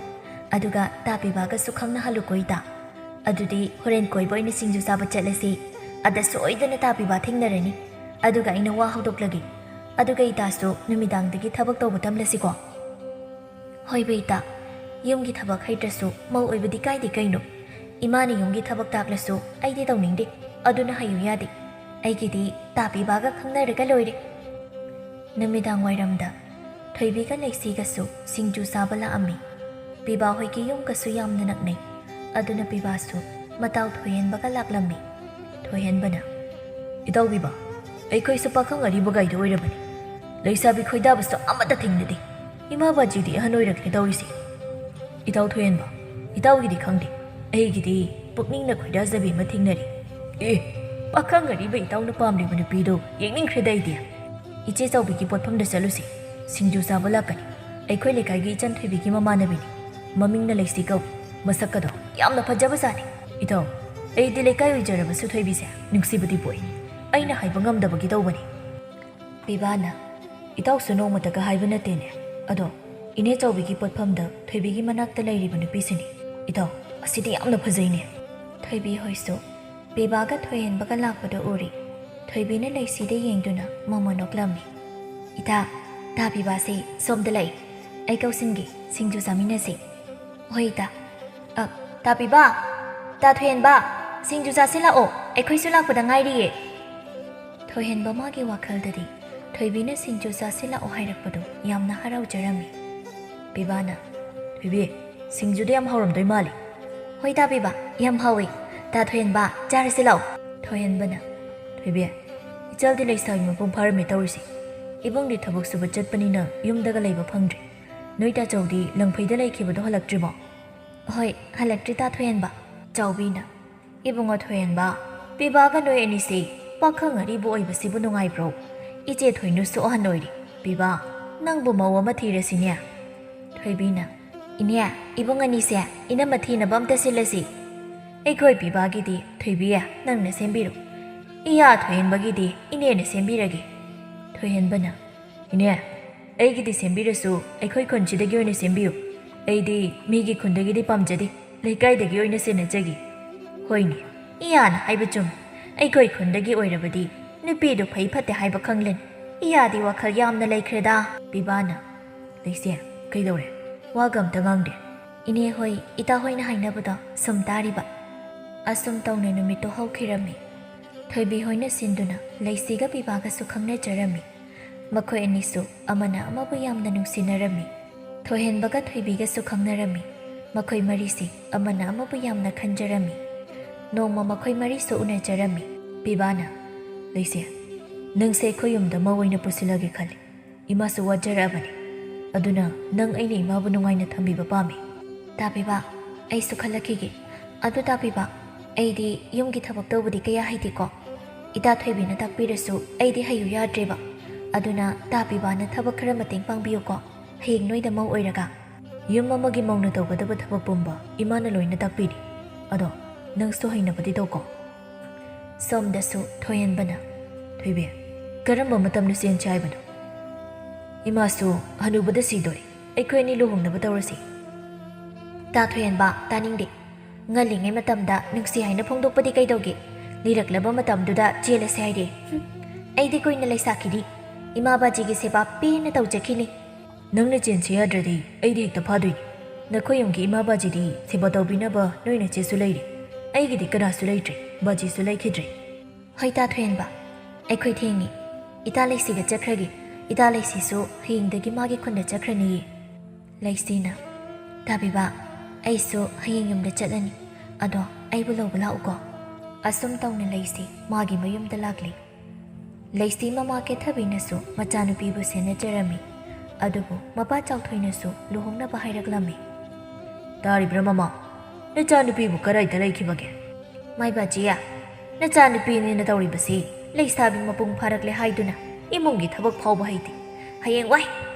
ꯑꯗꯨꯒ ꯇꯥ ꯄꯤꯕꯥꯒꯁꯨ ꯈꯪꯅꯍꯜꯂꯨꯀꯣ ꯏꯇꯥ꯫ ꯑꯗꯨꯗꯤ ꯍꯣꯔꯦꯟ ꯀꯣꯏꯕ ꯑꯣꯏꯅ ꯁꯤꯡꯖꯨ ꯆꯥꯕ ꯆꯠꯂꯁꯤ꯫ ꯑꯗ ꯁꯣꯏꯗꯅ ꯇꯥ ꯄꯤꯕꯥ ꯊꯦꯡꯅꯔꯅꯤ꯫ ꯑꯗꯨꯒ ꯑꯩꯅ ꯋꯥ ꯍꯧꯗꯣꯛꯂꯒꯦ꯫ ꯑꯗꯨꯒ ꯏꯇꯥꯁꯨ ꯅꯨꯃꯤꯗꯥꯡꯗꯒꯤ ꯊꯕꯛ ꯇꯧꯕ ꯇꯝꯂꯁꯤꯀꯣ꯫" "ꯍꯣꯏ ꯕꯦꯇꯥ, ꯌꯨꯝꯒꯤ ꯊꯕꯛ ꯍꯩꯇ꯭ꯔꯁꯨ ꯃꯧ ꯑꯣꯏꯕꯗꯤ ꯀꯥꯏꯗꯦ ꯀꯩꯅꯣ꯫ ꯏꯃꯥꯅ ꯌꯨꯝꯒꯤ ꯊꯕꯛ ꯇꯥꯛꯂꯁꯨ ꯑꯩꯗꯤ ꯇꯧꯅꯤꯡꯗꯦ꯫ ꯑꯗꯨꯅ ꯍꯩꯌꯨ ꯌꯥꯗꯦ꯫ ꯑꯩꯒꯤꯗꯤ ꯇꯥ ꯄꯤꯕꯥꯒ ꯈꯪꯅꯔꯒ ꯂꯣꯏꯔꯦ꯫" ꯅꯨꯃꯤꯗꯥꯡ ꯋꯥꯏꯔꯝꯗ ꯊꯣꯏꯕꯤꯒ ꯂꯩꯁꯤꯒꯁꯨ ꯁꯤꯡꯖꯨ ꯆꯥꯕ ꯂꯥꯛꯑꯝꯃꯤ꯫ ꯄꯤꯕꯥ ꯍꯣꯏꯒꯤ ꯌꯨꯝꯒꯁꯨ ꯌꯥꯝꯅ ꯅꯛꯅꯩ꯫ ꯑꯗꯨꯅ ꯄꯤꯕꯥꯁꯨ ꯃꯇꯥꯎ ꯊꯣꯏꯍꯦꯟꯕꯒ ꯂꯥꯛꯂꯝꯃꯤ꯫ ꯊꯣꯏꯍꯦꯟꯕꯅ, "ꯏꯇꯥꯎ ꯄꯤꯕꯥ, ꯑꯩꯈꯣꯏꯁꯨ ꯄꯥꯈꯪ ꯑꯔꯤꯕꯒꯥꯏꯗꯨ ꯑꯣꯏꯔꯕꯅꯤ꯫ ꯂꯩꯁꯥꯕꯤ ꯈꯣꯏꯗꯥꯕꯁꯨ ꯑꯃꯠꯇ ꯊꯦꯡꯅꯗꯦ꯫ ꯏꯃꯥ ꯕꯥꯖꯤꯗꯤ ꯑꯍꯟ ꯑꯣꯏꯔꯛꯂꯦ ꯇꯧꯔꯤꯁꯦ꯫ ꯏꯇꯥꯎ ꯊꯣꯏꯍꯦꯟꯕ, ꯏꯇꯥꯎꯒꯤꯗꯤ ꯈꯪꯗꯦ, ꯑꯩꯒꯤꯗꯤ ꯄꯨꯛꯅꯤꯡꯅ ꯈꯣꯏꯗꯥꯖꯕꯤ ꯑꯃ ꯊꯦꯡꯅꯔꯦ꯫ ꯑꯦ, ꯄꯥꯈꯪ ꯑꯔꯤꯕ ꯏꯇꯥꯎꯅ ꯄꯥꯝꯂꯤꯕ ꯅꯨꯄꯤꯗꯣ ꯌꯦꯡꯅꯤꯡꯈ꯭ꯔꯦꯗ ꯑꯩꯗꯤ꯫ ꯏꯆꯦ ꯆꯥꯎꯕꯤꯒꯤ ꯄꯣꯠꯐꯝꯗ ꯆꯠꯂꯨꯁꯦ, ꯁꯤꯡꯖꯨ ꯆꯥꯕ ꯂꯥꯛꯀꯅꯤ꯫ ꯑꯩꯈꯣꯏ ꯂꯩꯀꯥꯏꯒꯤ ꯏꯆꯟ ꯊꯣꯏꯕꯤꯒꯤ ꯃꯃꯥꯟꯅꯕꯤꯅꯤ꯫ ꯃꯃꯤꯡꯅ ꯂꯩꯁꯤ ꯀꯧꯏ꯫ ꯃꯁꯛꯀꯗꯣ ꯌꯥꯝꯅ ꯐꯖꯕꯖꯥꯠꯅꯤ꯫ ꯏꯇꯥꯎ, ꯑꯩꯗꯤ ꯂꯩꯀꯥꯏ ꯑꯣꯏꯖꯔꯕꯁꯨ ꯊꯣꯏꯕꯤꯁꯦ ꯅꯨꯡꯁꯤꯕꯗꯤ ꯄꯣꯛꯏ꯫ ꯑꯩꯅ ꯍꯥꯏꯕ ꯉꯝꯗꯕꯒꯤ ꯇꯧꯕꯅꯤ꯫ ꯄꯤꯕꯥꯅ, ꯏꯇꯥꯎꯁꯨ ꯅꯣꯡꯃꯇꯒ ꯍꯥꯏꯕ ꯅꯠꯇꯦꯅꯦ꯫ ꯑꯗꯣ ꯏꯅꯦ ꯆꯥꯎꯕꯤꯒꯤ ꯄꯣꯠꯐꯝꯗ ꯊꯣꯏꯕꯤꯒꯤ ꯃꯅꯥꯛꯇ ꯂꯩꯔꯤꯕ ꯅꯨꯄꯤꯁꯤꯅꯤ꯫ ꯏꯇꯥꯎ, ꯑꯁꯤꯗꯤ ꯌꯥꯝꯅ ꯐꯖꯩꯅꯦ꯫ ꯊꯣꯏꯕꯤ ꯍꯣꯏꯁꯨ ꯄꯤꯕꯥꯒ ꯊꯣꯏꯍꯦꯟꯕꯒ ꯂꯥꯛꯄꯗꯣ ꯎꯔꯤ꯫ ꯊꯣꯏꯕꯤꯅ ꯂꯩꯁꯤꯗ ꯌꯦꯡꯗꯨꯅ ꯃꯃꯣꯟ ꯅꯣꯛꯂꯝꯃꯤ꯫ ꯏꯇꯥ, ꯇꯥ ꯄꯤꯕꯥꯁꯤ ꯁꯣꯝꯗ ꯂꯥꯛꯏ꯫ ꯑꯩ ꯀꯧꯁꯤꯟꯒꯦ, ꯁꯤꯡꯖꯨ ꯆꯥꯃꯤꯟꯅꯁꯤ꯫ ꯍꯣꯏ ꯏꯇꯥ꯫ ꯑ, ꯇꯥ ꯄꯤꯕꯥ, ꯇꯥ ꯊꯣꯏꯍꯦꯟꯕ, ꯁꯤꯡꯖꯨ ꯆꯥꯁꯤꯜꯂꯛꯑꯣ, ꯑꯩꯈꯣꯏꯁꯨ ꯂꯥꯛꯄꯗ ꯉꯥꯏꯔꯤꯌꯦ꯫ ꯊꯣꯏꯍꯦꯟꯕ ꯃꯥꯒꯤ ꯋꯥꯈꯜꯗꯗꯤ ꯊꯣꯏꯕꯤꯅ ꯁꯤꯡꯖꯨ ꯆꯥꯁꯤꯜꯂꯛꯑꯣ ꯍꯥꯏꯔꯛꯄꯗꯨ ꯌꯥꯝꯅ ꯍꯔꯥꯎꯖꯔꯝꯃꯤ꯫ ꯄꯤꯕꯥꯅ, ꯊꯣꯏꯕꯤ, ꯁꯤꯡꯖꯨꯗꯤ ꯌꯥꯝ ꯍꯥꯎꯔꯝꯗꯣꯏ ꯃꯥꯜꯂꯤ꯫ ꯍꯣꯏ ꯇꯥ ꯄꯤꯕꯥ, ꯌꯥꯝ ꯍꯥꯎꯋꯤ꯫ ꯇꯥ ꯊꯣꯏꯍꯦꯟꯕ, ꯆꯥꯔꯁꯤ ꯂꯥꯛꯑꯣ꯫ ꯊꯣꯏꯍꯦꯟꯕꯅ, ꯊꯣꯏꯕꯤ, ꯏꯆꯜꯗꯤ ꯂꯩꯁꯥꯕꯤ ꯃꯄꯨꯡ ꯐꯥꯔꯝꯃꯦ ꯇꯧꯔꯤꯁꯤ꯫ ꯏꯕꯨꯡꯗꯤ ꯊꯕꯛ ꯁꯨꯕ ꯆꯠꯄꯅꯤꯅ ꯌꯨꯝꯗꯒ ꯂꯩꯕ ꯐꯪꯗ꯭ꯔꯦ꯫ ꯅꯣꯏ ꯇꯥꯆꯧꯗꯤ ꯂꯪꯐꯩꯗ ꯂꯩꯈꯤꯕꯗꯣ ꯍꯜꯂꯛꯇ꯭ꯔꯤꯕꯣ? ꯍꯣꯏ, ꯍꯜꯂꯛꯇ꯭ꯔꯤ ꯇꯥ ꯊꯣꯏꯍꯦꯟꯕ꯫ ꯆꯥꯎꯕꯤꯅ, ꯏꯕꯨꯡꯉꯣ ꯊꯣꯏꯍꯦꯟꯕ, ꯄꯤꯕꯥꯒ ꯅꯣꯏ ꯑꯅꯤꯁꯤ ꯄꯥꯈꯪ ꯑꯔꯤꯕ ꯑꯣꯏꯕꯁꯤꯕꯨ ꯅꯨꯡꯉꯥꯏꯕ꯭ꯔꯣ? ꯏꯆꯦ ꯊꯣꯏꯅꯨꯁꯨ ꯑꯍꯟ ꯑꯣꯏꯔꯦ꯫ ꯄꯤꯕꯥ, ꯅꯪꯕꯨ ꯃꯧ ꯑꯃ ꯊꯤꯔꯁꯤꯅꯦ꯫ ꯊꯣꯏꯕꯤꯅ, ꯏꯅꯦ, ꯏꯕꯨꯡ ꯑꯅꯤꯁꯦ ꯏꯅꯝꯃ ꯊꯤꯅꯕ ꯑꯝꯇ ꯁꯤꯜꯂꯁꯤ꯫ ꯑꯩꯈꯣꯏ ꯄꯤꯕꯥꯒꯤꯗꯤ ꯊꯣꯏꯕꯤ, ꯅꯪꯅ ꯁꯦꯝꯕꯤꯔꯣ꯫ ꯏꯌꯥ ꯊꯣꯏꯍꯦꯟꯕꯒꯤꯗꯤ ꯏꯅꯦꯅ ꯁꯦꯝꯕꯤꯔꯒꯦ꯫ ꯊꯣꯏꯍꯦꯟꯕꯅ, ꯏꯅꯦ, ꯑꯩꯒꯤꯗꯤ ꯁꯦꯝꯕꯤꯔꯁꯨ ꯑꯩꯈꯣꯏ ꯈꯨꯟꯁꯤꯗꯒꯤ ꯑꯣꯏꯅ ꯁꯦꯝꯕꯤꯌꯨ꯫ ꯑꯩꯗꯤ ꯃꯤꯒꯤ ꯈꯨꯟꯗꯒꯤꯗꯤ ꯄꯥꯝꯖꯗꯦ, ꯂꯩꯀꯥꯏꯗꯒꯤ ꯑꯣꯏꯅ ꯁꯦꯟꯅꯖꯒꯦ꯫ ꯍꯣꯏꯅꯦ, ꯏꯌꯥꯅ ꯍꯥꯏꯕ ꯆꯨꯝꯃꯤ꯫ ꯑꯩꯈꯣꯏ ꯈꯨꯟꯗꯒꯤ ꯑꯣꯏꯔꯕꯗꯤ ꯅꯨꯄꯤꯗꯨ ꯐꯩ ꯐꯠꯇꯦ ꯍꯥꯏꯕ ꯈꯪꯂꯅꯤ꯫ ꯏꯌꯥꯗꯤ ꯋꯥꯈꯜ ꯌꯥꯝꯅ ꯂꯩꯈ꯭ꯔꯦꯗ꯫ ꯄꯤꯕꯥꯅ, ꯂꯩꯁꯦ, ꯀꯩꯗꯧꯔꯦ? ꯋꯥꯒ ꯑꯝꯇ ꯉꯥꯡꯗꯦ꯫ ꯏꯅꯦ ꯍꯣꯏ, ꯏꯇꯥ ꯍꯣꯏꯅ ꯍꯥꯏꯅꯕꯗꯣ ꯁꯨꯝ ꯇꯥꯔꯤꯕ꯫ ꯑꯁꯨꯝ ꯇꯧꯅ ꯅꯨꯃꯤꯠꯇꯣ ꯍꯧꯈꯤꯔꯝꯃꯤ꯫ ꯊꯣꯏꯕꯤ ꯍꯣꯏꯅ ꯁꯤꯟꯗꯨꯅ ꯂꯩꯁꯤꯒ ꯄꯤꯕꯥꯒꯁꯨ ꯈꯪꯅꯖꯔꯝꯃꯤ꯫ ꯃꯈꯣꯏ ꯑꯅꯤꯁꯨ ꯑꯃꯅ ꯑꯃꯕꯨ ꯌꯥꯝꯅ ꯅꯨꯡꯁꯤꯅꯔꯝꯃꯤ꯫ ꯊꯣꯏꯍꯦꯟꯕꯒ ꯊꯣꯏꯕꯤꯒꯁꯨ ꯈꯪꯅꯔꯝꯃꯤ꯫ ꯃꯈꯣꯏ ꯃꯔꯤꯁꯤ ꯑꯃꯅ ꯑꯃꯕꯨ ꯌꯥꯝꯅ ꯈꯟꯖꯔꯝꯃꯤ꯫ ꯅꯣꯡꯃ ꯃꯈꯣꯏ ꯃꯔꯤꯁꯨ ꯎꯅꯖꯔꯝꯃꯤ꯫ ꯄꯤꯕꯥꯅ, ꯂꯩꯁꯦ, ꯅꯪꯁꯦ ꯑꯩꯈꯣꯏ ꯌꯨꯝꯗ ꯃꯧ ꯑꯣꯏꯅ ꯄꯨꯁꯤꯜꯂꯒꯦ ꯈꯜꯂꯤ꯫ ꯏꯃꯥꯁꯨ ꯋꯥꯖꯔꯛꯑꯕꯅꯤ꯫ ꯑꯗꯨꯅ ꯅꯪ ꯑꯩꯅ ꯏꯃꯥꯕꯨ ꯅꯨꯡꯉꯥꯏꯅ ꯊꯝꯕꯤꯕ ꯄꯥꯝꯃꯤ꯫ ꯇꯥ ꯄꯤꯕꯥ, ꯑꯩꯁꯨ ꯈꯜꯂꯛꯈꯤꯒꯦ꯫ ꯑꯗꯨ ꯇꯥ ꯄꯤꯕꯥ, ꯑꯩꯗꯤ ꯌꯨꯝꯒꯤ ꯊꯕꯛ ꯇꯧꯕꯗꯤ ꯀꯌꯥ ꯍꯩꯇꯦꯀꯣ꯫ ꯏꯇꯥ ꯊꯣꯏꯕꯤꯅ ꯇꯥꯛꯄꯤꯔꯁꯨ ꯑꯩꯗꯤ ꯍꯩꯌꯨ ꯌꯥꯗ꯭ꯔꯦꯕ꯫ ꯑꯗꯨꯅ ꯇꯥ ꯄꯤꯕꯥꯅ ꯊꯕꯛ ꯈꯔ ꯃꯇꯦꯡ ꯄꯥꯡꯕꯤꯌꯨꯀꯣ꯫ ꯍꯌꯦꯡ ꯅꯣꯏꯗ ꯃꯧ ꯑꯣꯏꯔꯒ ꯌꯨꯝ ꯑꯃꯒꯤ ꯃꯧꯅ ꯇꯧꯒꯗꯕ ꯊꯕꯛ ꯄꯨꯝꯕ ꯏꯃꯥꯅ ꯂꯣꯏꯅ ꯇꯥꯛꯄꯤꯔꯤ꯫ ꯑꯗꯣ ꯅꯪꯁꯨ ꯍꯩꯅꯕꯗꯤ ꯇꯧꯀꯣ꯫ ꯁꯣꯝꯗꯁꯨ ꯊꯣꯏꯍꯦꯟꯕꯅ, "ꯊꯣꯏꯕꯤ, ꯀꯔꯝꯕ ꯃꯇꯝꯗ ꯆꯦꯟꯁꯤ ꯍꯥꯏꯕꯅꯣ? ꯏꯃꯥꯁꯨ ꯍꯅꯨꯕꯗ ꯁꯤꯗꯣꯔꯦ꯫ ꯑꯩꯈꯣꯏ ꯑꯅꯤ ꯂꯨꯍꯣꯡꯅꯕ ꯇꯧꯔꯁꯤ꯫" ꯇꯥ ꯊꯣꯏꯍꯦꯟꯕ, ꯇꯥꯅꯤꯡꯗꯦ꯫ ꯉꯜꯂꯤꯉꯩ ꯃꯇꯝꯗ ꯅꯨꯡꯁꯤ ꯍꯥꯏꯅ ꯐꯣꯡꯗꯣꯛꯄꯗꯤ ꯀꯩꯗꯧꯒꯦ? ꯂꯤꯔꯛꯂꯕ ꯃꯇꯝꯗꯨꯗ ꯆꯦꯜꯂꯁꯦ ꯍꯥꯏꯔꯦ꯫ ꯍꯨꯝ, ꯑꯩꯗꯤ ꯀꯨꯏꯅ ꯂꯩꯁꯥꯈꯤꯅꯤ꯫ ꯏꯃꯥ ꯕꯥꯖꯤꯒꯤ ꯁꯦꯕꯥ ꯄꯦꯟꯅ ꯇꯧꯖꯈꯤꯅꯤ꯫ ꯅꯪꯅ ꯆꯦꯟꯁꯤ ꯌꯥꯗ꯭ꯔꯗꯤ ꯑꯩꯗꯤ ꯍꯦꯛꯇ ꯐꯥꯗꯣꯏꯅꯤ꯫ ꯅꯈꯣꯏ ꯌꯨꯝꯒꯤ ꯏꯃꯥ ꯕꯥꯖꯤꯗꯤ ꯁꯦꯕꯥ ꯇꯧꯕꯤꯅꯕ ꯅꯣꯏ ꯅꯆꯦꯁꯨ ꯂꯩꯔꯤ꯫ ꯑꯩꯒꯤꯗꯤ ꯀꯅꯥꯁꯨ ꯂꯩꯇ꯭ꯔꯦ, ꯕꯥꯖꯤꯁꯨ ꯂꯩꯈꯤꯗ꯭ꯔꯦ꯫ ꯍꯣꯏ ꯇꯥ ꯊꯣꯏꯍꯦꯟꯕ, ꯑꯩꯈꯣꯏ ꯊꯦꯡꯉꯤ꯫ ꯏꯇꯥ ꯂꯩꯁꯤꯒ ꯆꯠꯈ꯭ꯔꯒꯦ꯫ ꯏꯇꯥ ꯂꯩꯁꯤꯁꯨ ꯍꯌꯦꯡꯗꯒꯤ ꯃꯥꯒꯤ ꯈꯨꯟꯗ ꯆꯠꯈ꯭ꯔꯅꯤꯌꯦ꯫ ꯂꯩꯁꯤꯅ, "ꯇꯥꯕꯤꯕ, ꯑꯩꯁꯨ ꯍꯌꯦꯡ ꯌꯨꯝꯗ ꯆꯠꯂꯅꯤ꯫ ꯑꯗꯣ ꯑꯩꯕꯨ ꯂꯧꯕ ꯂꯥꯛꯎꯀꯣ꯫" ꯑꯁꯨꯝ ꯇꯧꯅ ꯂꯩꯁꯤ ꯃꯥꯒꯤ ꯃꯌꯨꯝꯗ ꯂꯥꯛꯂꯤ꯫ ꯂꯩꯁꯤ ꯃꯃꯥ ꯀꯦꯊꯕꯤꯅꯁꯨ ꯃꯆꯥꯅꯨꯄꯤꯕꯨ ꯁꯦꯟꯅꯖꯔꯝꯃꯤ꯫ ꯑꯗꯨꯕꯨ ꯃꯄꯥ ꯆꯥꯎꯊꯣꯏꯅꯁꯨ ꯂꯨꯍꯣꯡꯅꯕ ꯍꯥꯏꯔꯛꯂꯝꯃꯤ꯫ "ꯇꯥꯔꯤꯕ꯭ꯔꯥ ꯃꯃꯥ? ꯅꯆꯥꯅꯨꯄꯤꯕꯨ ꯀꯗꯥꯏꯗ ꯂꯩꯈꯤꯕꯒꯦ?" "ꯃꯥꯏ ꯕꯥꯖꯤ, ꯅꯆꯥꯅꯨꯄꯤꯅꯦꯅ ꯇꯧꯔꯤꯕꯁꯤ ꯂꯩꯁꯥꯕꯤ ꯃꯄꯨꯡ ꯐꯥꯔꯛꯂꯦ ꯍꯥꯏꯗꯨꯅ ꯏꯃꯨꯡꯒꯤ ꯊꯕꯛ ꯐꯥꯎꯕ ꯍꯩꯇꯦ꯫ ꯍꯌꯦꯡꯋꯥꯏ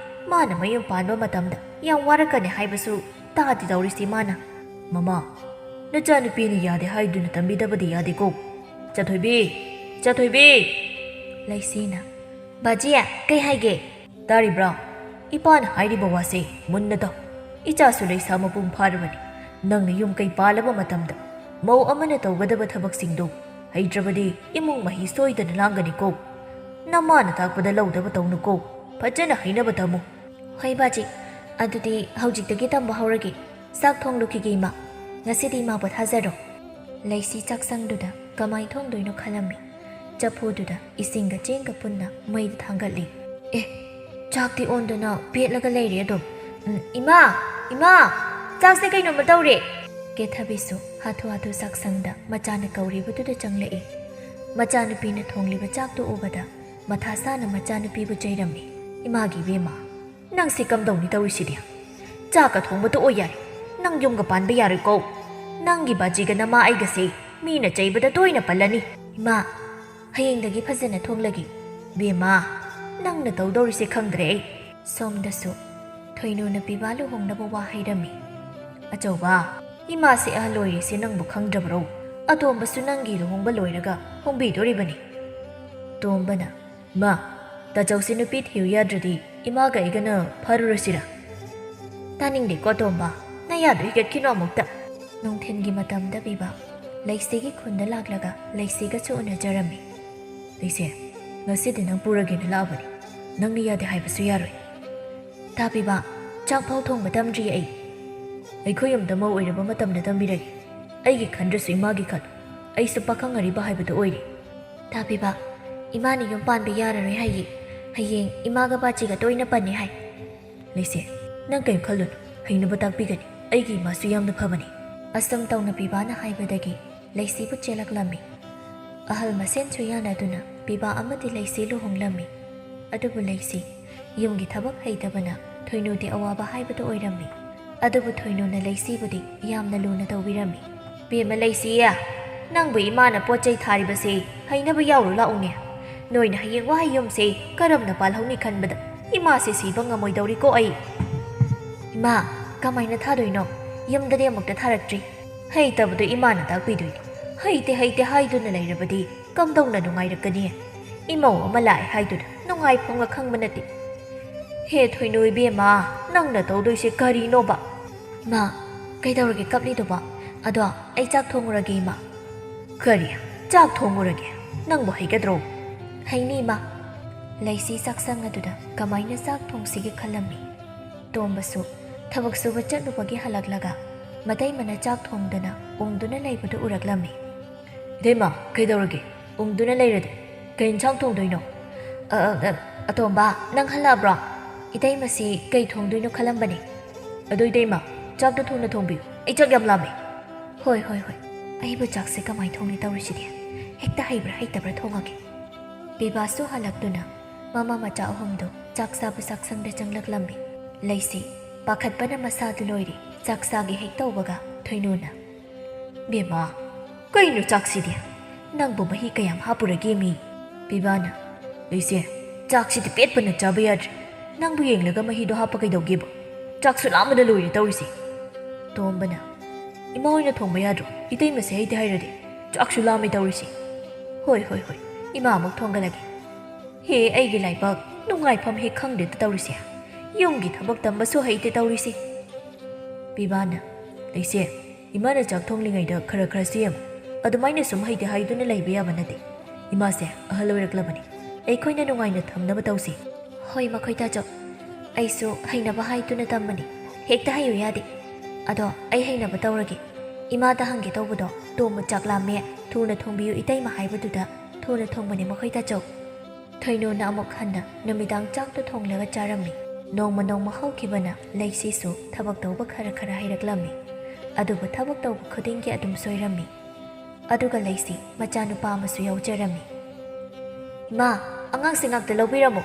ꯃꯥꯅ ꯃꯌꯨꯝ ꯄꯥꯟꯕ ꯃꯇꯝꯗ ꯌꯥꯝ ꯋꯥꯔꯛꯀꯅꯤ ꯍꯥꯏꯕꯁꯨ ꯇꯥꯗꯦ ꯇꯧꯔꯤꯁꯤ ꯃꯥꯅ꯫" "ꯃꯃꯥ, ꯅꯆꯥꯅꯨꯄꯤꯅ ꯌꯥꯗꯦ ꯍꯥꯏꯗꯨꯅ ꯇꯝꯕꯤꯗꯕꯗꯤ ꯌꯥꯗꯦꯀꯣ꯫ ꯆꯥꯊꯣꯏꯕꯤ, ꯆꯥꯊꯣꯏꯕꯤ!" ꯂꯩꯁꯤꯅ, "ꯕꯥꯖꯤ, ꯀꯩ ꯍꯥꯏꯒꯦ?" "ꯇꯥꯔꯤꯕ꯭ꯔꯥ? ꯏꯄꯥꯅ ꯍꯥꯏꯔꯤꯕ ꯋꯥꯁꯦ ꯃꯨꯟꯅ ꯇꯥꯎ꯫ ꯏꯆꯥꯁꯨ ꯂꯩꯁꯥ ꯃꯄꯨꯡ ꯐꯥꯔꯕꯅꯤ꯫ ꯅꯪꯅ ꯌꯨꯝ ꯀꯩ ꯄꯥꯜꯂꯕ ꯃꯇꯝꯗ ꯃꯧ ꯑꯃꯅ ꯇꯧꯒꯗꯕ ꯊꯕꯛꯁꯤꯡꯗꯨ ꯍꯩꯇ꯭ꯔꯕꯗꯤ ꯏꯃꯨꯡ ꯃꯍꯤ ꯁꯣꯏꯗꯅ ꯂꯥꯡꯒꯅꯤꯀꯣ꯫ ꯅꯃꯥꯅ ꯇꯥꯛꯄꯗ ꯂꯧꯗꯕ ꯇꯧꯅꯨꯀꯣ꯫ ꯐꯖꯅ ꯍꯩꯅꯕ ꯇꯝꯃꯨ꯫" "ꯍꯣꯏ ꯕꯥꯖꯤ, ꯑꯗꯨꯗꯤ ꯍꯧꯖꯤꯛꯇꯒꯤ ꯇꯝꯕ ꯍꯧꯔꯒꯦ꯫ ꯆꯥꯛ ꯊꯣꯡꯂꯨꯈꯤꯒꯦ ꯏꯃꯥ꯫ ꯉꯁꯤꯗꯤ ꯏꯃꯥ ꯄꯣꯊꯥꯖꯔꯣ꯫" ꯂꯩꯁꯤ ꯆꯥꯛꯁꯪꯗꯨꯗ ꯀꯃꯥꯏ ꯊꯣꯡꯗꯣꯏꯅꯣ ꯈꯜꯂꯝꯃꯤ꯫ ꯆꯐꯨꯗꯨꯗ ꯏꯁꯤꯡꯒ ꯆꯦꯡꯒ ꯄꯨꯟꯅ ꯃꯩꯗ ꯊꯥꯡꯒꯠꯂꯤ꯫ "ꯑꯦ, ꯆꯥꯛꯇꯤ ꯑꯣꯟꯗꯅ ꯄꯦꯠꯂꯒ ꯂꯩꯔꯦ ꯑꯗꯨꯝ꯫ ꯎꯝ, ꯏꯃꯥ, ꯏꯃꯥ, ꯆꯥꯛꯁꯦ ꯀꯩꯅꯣꯝꯃ ꯇꯧꯔꯦ!" ꯀꯦꯊꯕꯤꯁꯨ ꯍꯥꯊꯨ ꯍꯥꯊꯨ ꯆꯥꯛꯁꯪꯗ ꯃꯆꯥꯅ ꯀꯧꯔꯤꯕꯗꯨꯗ ꯆꯪꯂꯛꯏ꯫ ꯃꯆꯥꯅꯨꯄꯤꯅ ꯊꯣꯡꯂꯤꯕ ꯆꯥꯛꯇꯨ ꯎꯕꯗ ꯃꯊꯥ ꯁꯥꯅ ꯃꯆꯥꯅꯨꯄꯤꯕꯨ ꯆꯩꯔꯝꯃꯤ꯫ "ꯏꯃꯥꯒꯤ ꯏꯕꯦꯝꯃ, ꯅꯪꯁꯤ ꯀꯝꯗꯧꯅꯤ ꯇꯧꯔꯤꯁꯤꯗꯤ? ꯆꯥꯛꯀ ꯊꯣꯡꯕ ꯇꯣꯛꯑꯣ ꯌꯥꯔꯦ꯫ ꯅꯪ ꯌꯨꯝꯒ ꯄꯥꯟꯕ ꯌꯥꯔꯣꯏꯀꯣ꯫ ꯅꯪꯒꯤ ꯕꯥꯖꯤꯒ ꯅꯃꯥ ꯑꯩꯒꯁꯦ ꯃꯤꯅ ꯆꯩꯕꯗ ꯇꯣꯏꯅ ꯄꯜꯂꯅꯤ꯫" "ꯏꯃꯥ, ꯍꯌꯦꯡꯗꯒꯤ ꯐꯖꯅ ꯊꯣꯡꯂꯒꯦ꯫" "ꯕꯦꯝꯃ, ꯅꯪꯅ ꯇꯧꯗꯧꯔꯤꯁꯦ ꯈꯪꯗ꯭ꯔꯦ ꯑꯩ꯫" ꯁꯣꯝꯗꯁꯨ, ꯊꯣꯏꯅꯨꯅ ꯄꯤꯕꯥ ꯂꯨꯍꯣꯡꯅꯕ ꯋꯥ ꯍꯩꯔꯝꯃꯤ꯫ "ꯑꯆꯧꯕ, ꯏꯃꯥꯁꯦ ꯑꯍꯜ ꯑꯣꯏꯔꯤꯁꯦ ꯅꯪꯕꯨ ꯈꯪꯗ꯭ꯔꯕꯔꯣ? ꯑꯇꯣꯝꯕꯁꯨ ꯅꯪꯒꯤ ꯂꯨꯍꯣꯡꯕ ꯂꯣꯏꯔꯒ ꯍꯣꯡꯕꯤꯗꯣꯔꯤꯕꯅꯤ꯫" ꯇꯣꯝꯕꯅ, "ꯃꯥ, ꯇꯥꯆꯧꯁꯦ ꯅꯨꯄꯤ ꯊꯤꯌꯨ ꯌꯥꯗ꯭ꯔꯗꯤ ꯏꯃꯥꯒ ꯑꯩꯒꯅ ꯐꯥꯔꯨꯔꯁꯤꯔꯥ?" "ꯇꯥꯅꯤꯡꯗꯦꯀꯣ ꯇꯣꯝꯕ, ꯅꯌꯥꯗꯣ ꯍꯤꯒꯠꯈꯤꯅꯣ ꯑꯃꯨꯛꯇ꯫" ꯅꯨꯡꯊꯤꯟꯒꯤ ꯃꯇꯝꯗ ꯄꯤꯕꯥ ꯂꯩꯁꯤꯒꯤ ꯈꯨꯟꯗ ꯂꯥꯛꯂꯒ ꯂꯩꯁꯤꯒꯁꯨ ꯎꯅꯖꯔꯝꯃꯤ꯫ "ꯂꯩꯁꯤ, ꯉꯁꯤꯗꯤ ꯅꯪ ꯄꯨꯔꯒꯦꯅ ꯂꯥꯛꯑꯕꯅꯤ꯫ ꯅꯪꯅ ꯌꯥꯗꯦ ꯍꯥꯏꯕꯁꯨ ꯌꯥꯔꯣꯏ꯫" "ꯇꯥꯕꯤꯕ, ꯆꯥꯛ ꯐꯥꯎ ꯊꯣꯡꯕ ꯇꯝꯗ꯭ꯔꯤ ꯑꯩ꯫" "ꯑꯩꯈꯣꯏ ꯌꯨꯝꯗ ꯃꯧ ꯑꯣꯏꯔꯕ ꯃꯇꯝꯗ ꯇꯝꯕꯤꯔꯒꯦ꯫ ꯑꯩꯒꯤ ꯈꯟꯗ꯭ꯔꯁꯨ ꯏꯃꯥꯒꯤ ꯈꯜꯂꯨ꯫ ꯑꯩꯁꯨ ꯄꯥꯈꯪ ꯑꯔꯤꯕ ꯍꯥꯏꯕꯗꯨ ꯑꯣꯏꯔꯦ꯫" "ꯇꯥꯕꯤꯕ, ꯏꯃꯥꯅ ꯌꯨꯝ ꯄꯥꯟꯕ ꯌꯥꯔꯔꯣꯏ ꯍꯥꯏꯌꯦ꯫ ꯍꯌꯦꯡ ꯏꯃꯥꯒ ꯕꯥꯆꯤꯒ ꯇꯣꯏꯅ ꯄꯟꯅꯤ ꯍꯥꯏ꯫" "ꯂꯩꯁꯦ, ꯅꯪ ꯀꯔꯤꯝ ꯈꯜꯂꯨꯅꯨ꯫ ꯍꯩꯅꯕ ꯇꯥꯛꯄꯤꯒꯅꯤ꯫ ꯑꯩꯒꯤ ꯏꯃꯥꯁꯨ ꯌꯥꯝꯅ ꯐꯕꯅꯤ꯫" ꯑꯁꯨꯝ ꯇꯧꯅ ꯄꯤꯕꯥꯅ ꯍꯥꯏꯕꯗꯒꯤ ꯂꯩꯁꯤꯕꯨ ꯆꯦꯜꯂꯛꯂꯝꯃꯤ꯫ ꯑꯍꯜ ꯃꯁꯦꯟꯁꯨ ꯌꯥꯅꯗꯨꯅ ꯄꯤꯕꯥ ꯑꯃꯗꯤ ꯂꯩꯁꯤ ꯂꯨꯍꯣꯡꯂꯝꯃꯤ꯫ ꯑꯗꯨꯕꯨ ꯂꯩꯁꯤ ꯌꯨꯝꯒꯤ ꯊꯕꯛ ꯍꯩꯇꯕꯅ ꯊꯣꯏꯅꯨꯗꯤ ꯑꯋꯥꯕ ꯍꯥꯏꯕꯗꯨ ꯑꯣꯏꯔꯝꯃꯤ꯫ ꯑꯗꯨꯕꯨ ꯊꯣꯏꯅꯨꯅ ꯂꯩꯁꯤꯕꯨꯗꯤ ꯌꯥꯝꯅ ꯂꯨꯅ ꯇꯧꯕꯤꯔꯝꯃꯤ꯫ "ꯕꯦꯝꯃ ꯂꯩꯁꯤꯌꯦ, ꯅꯪꯕꯨ ꯏꯃꯥꯅ ꯄꯣꯠ ꯆꯩ ꯊꯥꯔꯤꯕꯁꯦ ꯍꯩꯅꯕ ꯌꯥꯎꯔꯨ ꯂꯥꯛꯎꯅꯦ꯫ ꯅꯣꯏꯅ ꯍꯌꯦꯡ ꯋꯥꯍꯩ ꯌꯨꯝꯁꯦ ꯀꯔꯝꯅ ꯄꯥꯜꯍꯧꯅꯤ ꯈꯟꯕꯗ ꯏꯃꯥꯁꯦ ꯁꯤꯕ ꯉꯝꯃꯣꯏꯗꯧꯔꯤꯀꯣ ꯑꯩ꯫" "ꯏꯃꯥ, ꯀꯃꯥꯏꯅ ꯊꯥꯗꯣꯏꯅꯣ? ꯌꯨꯝꯗꯗꯤ ꯑꯃꯨꯛꯇ ꯊꯥꯔꯛꯇ꯭ꯔꯤ꯫" "ꯍꯩꯇꯕꯗꯣ ꯏꯃꯥꯅ ꯇꯥꯛꯄꯤꯗꯣꯏꯅꯤ꯫ ꯍꯩꯇꯦ ꯍꯩꯇꯦ ꯍꯥꯏꯗꯨꯅ ꯂꯩꯔꯕꯗꯤ ꯀꯝꯗꯧꯅ ꯅꯨꯡꯉꯥꯏꯔꯛꯀꯅꯤ? ꯏꯃꯧ ꯑꯃ ꯂꯥꯛꯑꯦ ꯍꯥꯏꯗꯨꯅ ꯅꯨꯡꯉꯥꯏꯐꯝꯒ ꯈꯪꯕ ꯅꯠꯇꯦ꯫" "ꯍꯦ ꯊꯣꯏꯅꯨ ꯏꯕꯦꯝꯃ, ꯅꯪꯅ ꯇꯧꯗꯣꯏꯁꯦ ꯀꯔꯤꯅꯣꯕ?" "ꯏꯃꯥ, ꯀꯩꯗꯧꯔꯒꯦ ꯀꯞꯂꯤꯗꯨꯕꯣ? ꯑꯗꯣ ꯑꯩ ꯆꯥꯛ ꯊꯣꯡꯉꯨꯔꯒꯦ ꯏꯃꯥ꯫" "ꯀꯔꯤ? ꯆꯥꯛ ꯊꯣꯡꯉꯨꯔꯒꯦ? ꯅꯪꯕꯨ ꯍꯩꯒꯗ꯭ꯔꯣ?" "ꯍꯩꯅꯤ ꯏꯃꯥ꯫" ꯂꯩꯁꯤ ꯆꯥꯛꯁꯪ ꯑꯗꯨꯗ ꯀꯃꯥꯏꯅ ꯆꯥꯛ ꯊꯣꯡꯁꯤꯒꯦ ꯈꯜꯂꯝꯃꯤ꯫ ꯇꯣꯝꯕꯁꯨ ꯊꯕꯛ ꯁꯨꯕ ꯆꯠꯂꯨꯕꯒꯤ ꯍꯜꯂꯛꯂꯒ ꯃꯇꯩꯃꯅ ꯆꯥꯛ ꯊꯣꯡꯗꯅ ꯎꯪꯗꯨꯅ ꯂꯩꯕꯗꯨ ꯎꯔꯛꯂꯝꯃꯤ꯫ "ꯏꯇꯩꯃ, ꯀꯩꯗꯧꯔꯒꯦ? ꯎꯪꯗꯨꯅ ꯂꯩꯔꯗꯤ ꯀꯩ ꯏꯟꯁꯥꯡ ꯊꯣꯡꯗꯣꯏꯅꯣ?" "ꯑ, ꯑ, ꯑ, ꯑꯇꯣꯝꯕ, ꯅꯪ ꯍꯜꯂꯛꯑꯕ꯭ꯔꯣ? ꯏꯇꯩꯃꯁꯤ ꯀꯩ ꯊꯣꯡꯗꯣꯏꯅꯣ ꯈꯜꯂꯝꯕꯅꯦ꯫" "ꯑꯗꯣ ꯏꯇꯩꯃ, ꯆꯥꯛꯇꯣ ꯊꯨꯅ ꯊꯣꯡꯕꯤꯌꯨ, ꯑꯩ ꯆꯥꯛ ꯌꯥꯝ ꯂꯥꯝꯃꯦ꯫" "ꯍꯣꯏ, ꯍꯣꯏ, ꯍꯣꯏ꯫ ꯑꯩꯕꯨ ꯆꯥꯛꯁꯦ ꯀꯃꯥꯏ ꯊꯣꯡꯅꯤ ꯇꯧꯔꯤꯁꯤꯗꯤ? ꯍꯦꯛꯇ ꯍꯩꯕ꯭ꯔꯥ ꯍꯩꯇꯕ꯭ꯔꯥ ꯊꯣꯡꯉꯒꯦ꯫" ꯄꯤꯕꯥꯁꯨ ꯍꯜꯂꯛꯇꯨꯅ ꯃꯃꯥ ꯃꯆꯥ ꯑꯍꯨꯝꯗꯨ ꯆꯥꯛ ꯆꯥꯕ ꯆꯥꯛꯁꯪꯗ ꯆꯪꯂꯛꯂꯝꯃꯤ꯫ ꯂꯩꯁꯤ ꯄꯥꯈꯠꯄꯅ ꯃꯁꯥꯗꯨ ꯂꯣꯏꯔꯦ꯫ ꯆꯥꯛ ꯆꯥꯒꯦ ꯍꯦꯛ ꯇꯧꯕꯒ ꯊꯣꯏꯅꯨꯅ, "ꯕꯦꯝꯃ, ꯀꯩꯅꯣ ꯆꯥꯛꯁꯤꯗꯤ? ꯅꯪꯕꯨ ꯃꯍꯤ ꯀꯌꯥꯝ ꯍꯥꯞꯄꯨꯔꯒꯦ ꯃꯤ?" ꯄꯤꯕꯥꯅ, "ꯂꯩꯁꯦ, ꯆꯥꯛꯁꯤꯗꯤ ꯄꯦꯠꯄꯅ ꯆꯥꯕ ꯌꯥꯗ꯭ꯔꯦ꯫ "ꯅꯪꯕꯨ ꯌꯦꯡꯂꯒ ꯃꯍꯤꯗꯣ ꯍꯥꯞꯄ ꯀꯩꯗꯧꯒꯦꯕ? ꯆꯥꯛꯁꯨ ꯂꯥꯝꯕꯗ ꯂꯣꯏꯔꯦ ꯇꯧꯔꯤꯁꯦ꯫" ꯇꯣꯝꯕꯅ, "ꯏꯃꯥ ꯍꯣꯏꯅ ꯊꯣꯡꯕ ꯌꯥꯗ꯭ꯔꯣ? ꯏꯇꯩꯃꯁꯦ ꯍꯩꯇꯦ ꯍꯥꯏꯔꯗꯤ꯫ ꯆꯥꯛꯁꯨ ꯂꯥꯝꯃꯦ ꯇꯧꯔꯤꯁꯦ꯫" "ꯍꯣꯏ, ꯍꯣꯏ, ꯍꯣꯏ, ꯏꯃꯥ ꯑꯃꯨꯛ ꯊꯣꯡꯒꯠꯂꯒꯦ꯫ ꯍꯦ, ꯑꯩꯒꯤ ꯂꯥꯏꯕꯛ, ꯅꯨꯡꯉꯥꯏꯐꯝ ꯍꯦꯛ ꯈꯪꯗꯦꯗ ꯇꯧꯔꯤꯁꯦ꯫ ꯌꯨꯝꯒꯤ ꯊꯕꯛ ꯇꯝꯕꯁꯨ ꯍꯩꯇꯦ ꯇꯧꯔꯤꯁꯦ꯫" ꯄꯤꯕꯥꯅ, "ꯂꯩꯁꯦ, ꯏꯃꯥꯅ ꯆꯥꯛ ꯊꯣꯡꯂꯤꯉꯩꯗ ꯈꯔ ꯈꯔ ꯁꯦꯝꯃꯨ꯫ ꯑꯗꯨꯃꯥꯏꯅ ꯁꯨꯝ ꯍꯩꯇꯦ ꯍꯥꯏꯗꯨꯅ ꯂꯩꯕ ꯌꯥꯕ ꯅꯠꯇꯦ꯫ ꯏꯃꯥꯁꯦ ꯑꯍꯜ ꯑꯣꯏꯔꯛꯂꯕꯅꯤ꯫ ꯑꯩꯈꯣꯏꯅ ꯅꯨꯡꯉꯥꯏꯅ ꯊꯝꯅꯕ ꯇꯧꯁꯤ꯫" "ꯍꯣꯏ, ꯃꯈꯣꯏ ꯇꯥꯆꯧ꯫ ꯑꯩꯁꯨ ꯍꯩꯅꯕ ꯍꯥꯏꯗꯨꯅ ꯇꯝꯕꯅꯤ꯫ ꯍꯦꯛꯇ ꯍꯩꯌꯨ ꯌꯥꯗꯦ꯫ ꯑꯗꯣ ꯑꯩ ꯍꯩꯅꯕ ꯇꯧꯔꯒꯦ꯫ ꯏꯃꯥꯗ ꯍꯪꯒꯦ ꯇꯧꯕꯗꯣ, ꯇꯣꯝꯕ ꯆꯥꯛ ꯂꯥꯝꯃꯦ, ꯊꯨꯅ ꯊꯣꯡꯕꯤꯌꯨ ꯏꯇꯩꯃ ꯍꯥꯏꯕꯗꯨꯗ ꯊꯨꯅ ꯊꯣꯡꯕꯅꯤ ꯃꯈꯣꯏ ꯇꯥꯆꯧ꯫" ꯊꯣꯏꯅꯨꯅ ꯑꯃꯨꯛ ꯍꯟꯅ ꯅꯨꯃꯤꯗꯥꯡ ꯆꯥꯛꯇꯣ ꯊꯣꯡꯂꯒ ꯆꯥꯔꯝꯃꯤ꯫ ꯅꯣꯡꯃ ꯅꯣꯡꯃ ꯍꯧꯈꯤꯕꯅ ꯂꯩꯁꯤꯁꯨ ꯊꯕꯛ ꯇꯧꯕ ꯈꯔ ꯈꯔ ꯍꯩꯔꯛꯂꯝꯃꯤ꯫ ꯑꯗꯨꯕꯨ ꯊꯕꯛ ꯇꯧꯕ ꯈꯨꯗꯤꯡꯒꯤ ꯑꯗꯨꯝ ꯁꯣꯏꯔꯝꯃꯤ꯫ ꯑꯗꯨꯒ ꯂꯩꯁꯤ ꯃꯆꯥꯅꯨꯄꯥ ꯑꯃꯁꯨ ꯌꯥꯎꯖꯔꯝꯃꯤ꯫ "ꯏꯃꯥ, ꯑꯉꯥꯡꯁꯦ ꯉꯥꯛꯇ ꯂꯧꯕꯤꯔꯝꯃꯣ꯫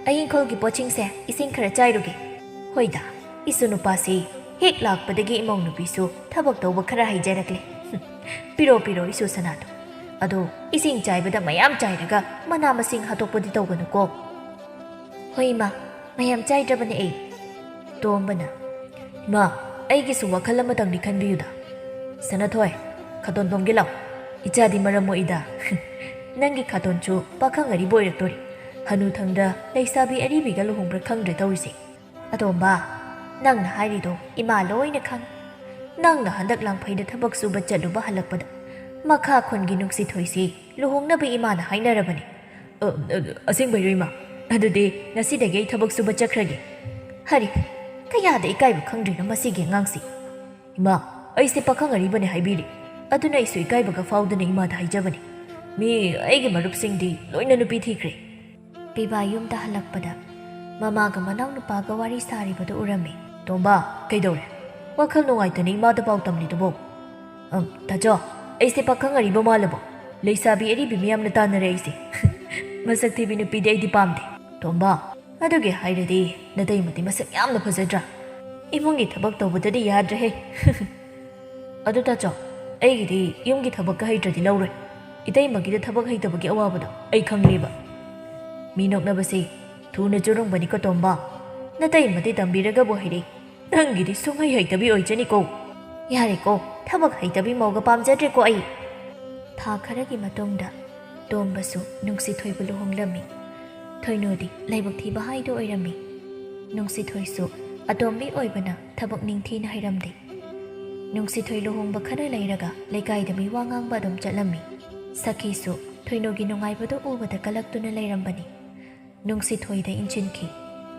ꯑꯩ ꯏꯪꯈꯣꯜꯒꯤ ꯄꯣꯠꯁꯤꯡꯁꯦ ꯏꯁꯤꯡ ꯈꯔ ꯆꯥꯏꯔꯨꯒꯦ꯫" "ꯍꯣꯏꯗ, ꯏꯁꯨ ꯅꯨꯄꯥꯁꯤ ꯍꯦꯛ ꯂꯥꯛꯄꯗꯒꯤ ꯏꯃꯧ ꯅꯨꯄꯤꯁꯨ ꯊꯕꯛ ꯇꯧꯕ ꯈꯔ ꯍꯩꯖꯔꯛꯂꯦ꯫ ꯍꯨꯝ, ꯄꯤꯔꯣ, ꯄꯤꯔꯣ, ꯏꯁꯨ ꯁꯅꯥꯗꯣ꯫ ꯑꯗꯣ ꯏꯁꯤꯡ ꯆꯥꯏꯕꯗ ꯃꯌꯥꯝ ꯆꯥꯏꯔꯒ ꯃꯅꯥ ꯃꯁꯤꯡ ꯍꯥꯠꯇꯣꯛꯄꯗꯤ ꯇꯧꯒꯅꯨꯀꯣ꯫" "ꯍꯣꯏ ꯏꯃꯥ, ꯃꯌꯥꯝ ꯆꯥꯏꯗ꯭ꯔꯕꯅꯦ ꯑꯩ꯫" ꯇꯣꯝꯕꯅ, "ꯏꯃꯥ, ꯑꯩꯒꯤꯁꯨ ꯋꯥꯈꯜ ꯑꯃꯇꯪꯗꯤ ꯈꯟꯕꯤꯌꯨꯗ꯫ ꯁꯅꯥꯊꯣꯏ, ꯈꯥꯇꯣꯟ ꯇꯣꯝꯒꯦ ꯂꯥꯎ꯫ ꯏꯆꯥꯗꯤ ꯃꯔꯝ ꯃꯣꯛꯏꯗ꯫ ꯅꯪꯒꯤ ꯈꯥꯇꯣꯟꯁꯨ ꯄꯥꯈꯪ ꯑꯔꯤꯕ ꯑꯣꯏꯔꯛꯇꯣꯔꯤ꯫ ꯍꯅꯨꯊꯪꯗ ꯂꯩꯁꯥꯕꯤ ꯑꯔꯤꯕꯤꯒ ꯂꯨꯍꯣꯡꯕ꯭ꯔꯥ ꯈꯪꯗ꯭ꯔꯦ ꯇꯧꯔꯤꯁꯦ꯫" "ꯑꯇꯣꯝꯕ, ꯅꯪꯅ ꯍꯥꯏꯔꯤꯗꯣ ꯏꯃꯥ ꯂꯣꯏꯅ ꯈꯪ꯫ ꯅꯪꯅ ꯍꯟꯗꯛ ꯂꯥꯡꯐꯩꯗ ꯊꯕꯛ ꯁꯨꯕ ꯆꯠꯂꯨꯕ ꯍꯜꯂꯛꯄꯗ ꯃꯈꯥ ꯈꯨꯟꯒꯤ ꯅꯨꯡꯁꯤꯊꯣꯏꯁꯤ ꯂꯨꯍꯣꯡꯅꯕ ꯏꯃꯥꯅ ꯍꯥꯏꯅꯔꯕꯅꯤ꯫" "ꯑ, ꯑ, ꯑꯁꯦꯡꯕꯩꯔꯣ ꯏꯃꯥ? ꯑꯗꯨꯗꯤ ꯉꯁꯤꯗꯒꯤ ꯑꯩ ꯊꯕꯛ ꯁꯨꯕ ꯆꯠꯈ꯭ꯔꯒꯦ꯫" "ꯍꯔꯤ, ꯀꯌꯥꯗ ꯏꯀꯥꯏꯕ ꯈꯪꯗ꯭ꯔꯤꯅꯣ ꯃꯁꯤꯒꯤ ꯑꯉꯥꯡꯁꯤ꯫ ꯏꯃꯥ, ꯑꯩꯁꯦ ꯄꯥꯈꯪ ꯑꯔꯤꯕꯅꯦ ꯍꯥꯏꯕꯤꯔꯤ꯫ ꯑꯗꯨꯅ ꯑꯩꯁꯨ ꯏꯀꯥꯏꯕꯒ ꯐꯥꯎꯗꯅ ꯏꯃꯥꯗ ꯍꯥꯏꯖꯕꯅꯤ꯫ ꯃꯤ ꯑꯩꯒꯤ ꯃꯔꯨꯞꯁꯤꯡꯗꯤ ꯂꯣꯏꯅ ꯅꯨꯄꯤ ꯊꯤꯈ꯭ꯔꯦ꯫" ꯄꯤꯕꯥ ꯌꯨꯝꯗ ꯍꯜꯂꯛꯄꯗ ꯃꯃꯥꯒ ꯃꯅꯥꯎꯅꯨꯄꯥꯒ ꯋꯥꯔꯤ ꯁꯥꯔꯤꯕꯗꯨ ꯎꯔꯝꯃꯤ꯫ "ꯇꯣꯝꯕ, ꯀꯩꯗꯧꯔꯦ? ꯋꯥꯈꯜ ꯅꯨꯡꯉꯥꯏꯇꯅ ꯏꯃꯥꯗ ꯄꯥꯎ ꯇꯝꯂꯤꯗꯨꯕꯣ?" "ꯑꯝ, ꯇꯥꯆꯧ, ꯑꯩꯁꯦ ꯄꯥꯈꯪ ꯑꯔꯤꯕ ꯃꯥꯜꯂꯕꯣ? ꯂꯩꯁꯥꯕꯤ ꯑꯔꯤꯕꯤ ꯃꯤꯌꯥꯝꯅ ꯇꯥꯟꯅꯔꯦ ꯑꯩꯁꯦ꯫ ꯃꯁꯛ ꯊꯤꯕꯤ ꯅꯨꯄꯤꯗꯤ ꯑꯩꯗꯤ ꯄꯥꯝꯗꯦ꯫" "ꯇꯣꯝꯕ, ꯑꯗꯨꯒꯤ ꯍꯥꯏꯔꯗꯤ ꯅꯇꯩꯃꯗꯤ ꯃꯁꯛ ꯌꯥꯝꯅ ꯐꯖꯗ꯭ꯔꯥ? ꯏꯃꯨꯡꯒꯤ ꯊꯕꯛ ꯇꯧꯕꯗꯗꯤ ꯌꯥꯗ꯭ꯔꯦꯍꯦ꯫" "ꯑꯗꯨ ꯇꯥꯆꯧ, ꯑꯩꯒꯤꯗꯤ ꯌꯨꯝꯒꯤ ꯊꯕꯛꯀ ꯍꯩꯇ꯭ꯔꯗꯤ ꯂꯧꯔꯣꯏ꯫ ꯏꯇꯩꯃꯒꯤꯗ ꯊꯕꯛ ꯍꯩꯇꯕꯒꯤ ꯑꯋꯥꯕꯗꯣ ꯑꯩ ꯈꯪꯂꯦꯕ꯫ ꯃꯤ ꯅꯣꯛꯅꯕꯁꯦ ꯊꯨꯅ ꯆꯨꯔꯨꯡꯕꯅꯤꯀꯣ ꯇꯣꯝꯕ꯫ ꯅꯇꯩꯃꯗꯤ ꯇꯝꯕꯤꯔꯒꯕꯨ ꯍꯩꯔꯦ꯫ ꯅꯪꯒꯤꯗꯤ ꯁꯨꯡꯍꯩ ꯍꯩꯇꯕꯤ ꯑꯣꯏꯖꯅꯤꯀꯣ꯫ ꯌꯥꯔꯦꯀꯣ, ꯊꯕꯛ ꯍꯩꯇꯕꯤ ꯃꯧꯒ ꯄꯥꯝꯖꯗ꯭ꯔꯦꯀꯣ ꯑꯩ꯫ ꯊꯥ ꯈꯔꯒꯤ ꯃꯇꯨꯡꯗ ꯇꯣꯝꯕꯁꯨ ꯅꯨꯡꯁꯤꯊꯣꯏꯕꯨ ꯂꯨꯍꯣꯡꯂꯝꯃꯤ꯫ ꯊꯣꯏꯅꯨꯗꯤ ꯂꯥꯏꯕꯛ ꯊꯤꯕ ꯍꯥꯏꯗꯨ ꯑꯣꯏꯔꯝꯃꯤ꯫ ꯅꯨꯡꯁꯤꯊꯣꯏꯁꯨ ꯑꯇꯣꯝꯕꯤ ꯑꯣꯏꯕꯅ ꯊꯕꯛ ꯅꯤꯡꯊꯤꯅ ꯍꯩꯔꯝꯗꯦ꯫ ꯅꯨꯡꯁꯤꯊꯣꯏ ꯂꯨꯍꯣꯡꯕ ꯈꯔ ꯂꯩꯔꯒ ꯂꯩꯀꯥꯏꯗ ꯃꯤ ꯋꯥ ꯉꯥꯡꯕ ꯑꯗꯨꯝ ꯆꯠꯂꯝꯃꯤ꯫ ꯁꯈꯤꯁꯨ ꯊꯣꯏꯅꯨꯒꯤ ꯅꯨꯡꯉꯥꯏꯕꯗꯨ ꯎꯕꯗ ꯀꯂꯛꯇꯨꯅ ꯂꯩꯔꯝꯕꯅꯤ꯫ ꯅꯨꯡꯁꯤꯊꯣꯏꯗ ꯏꯟꯁꯤꯟꯈꯤ꯫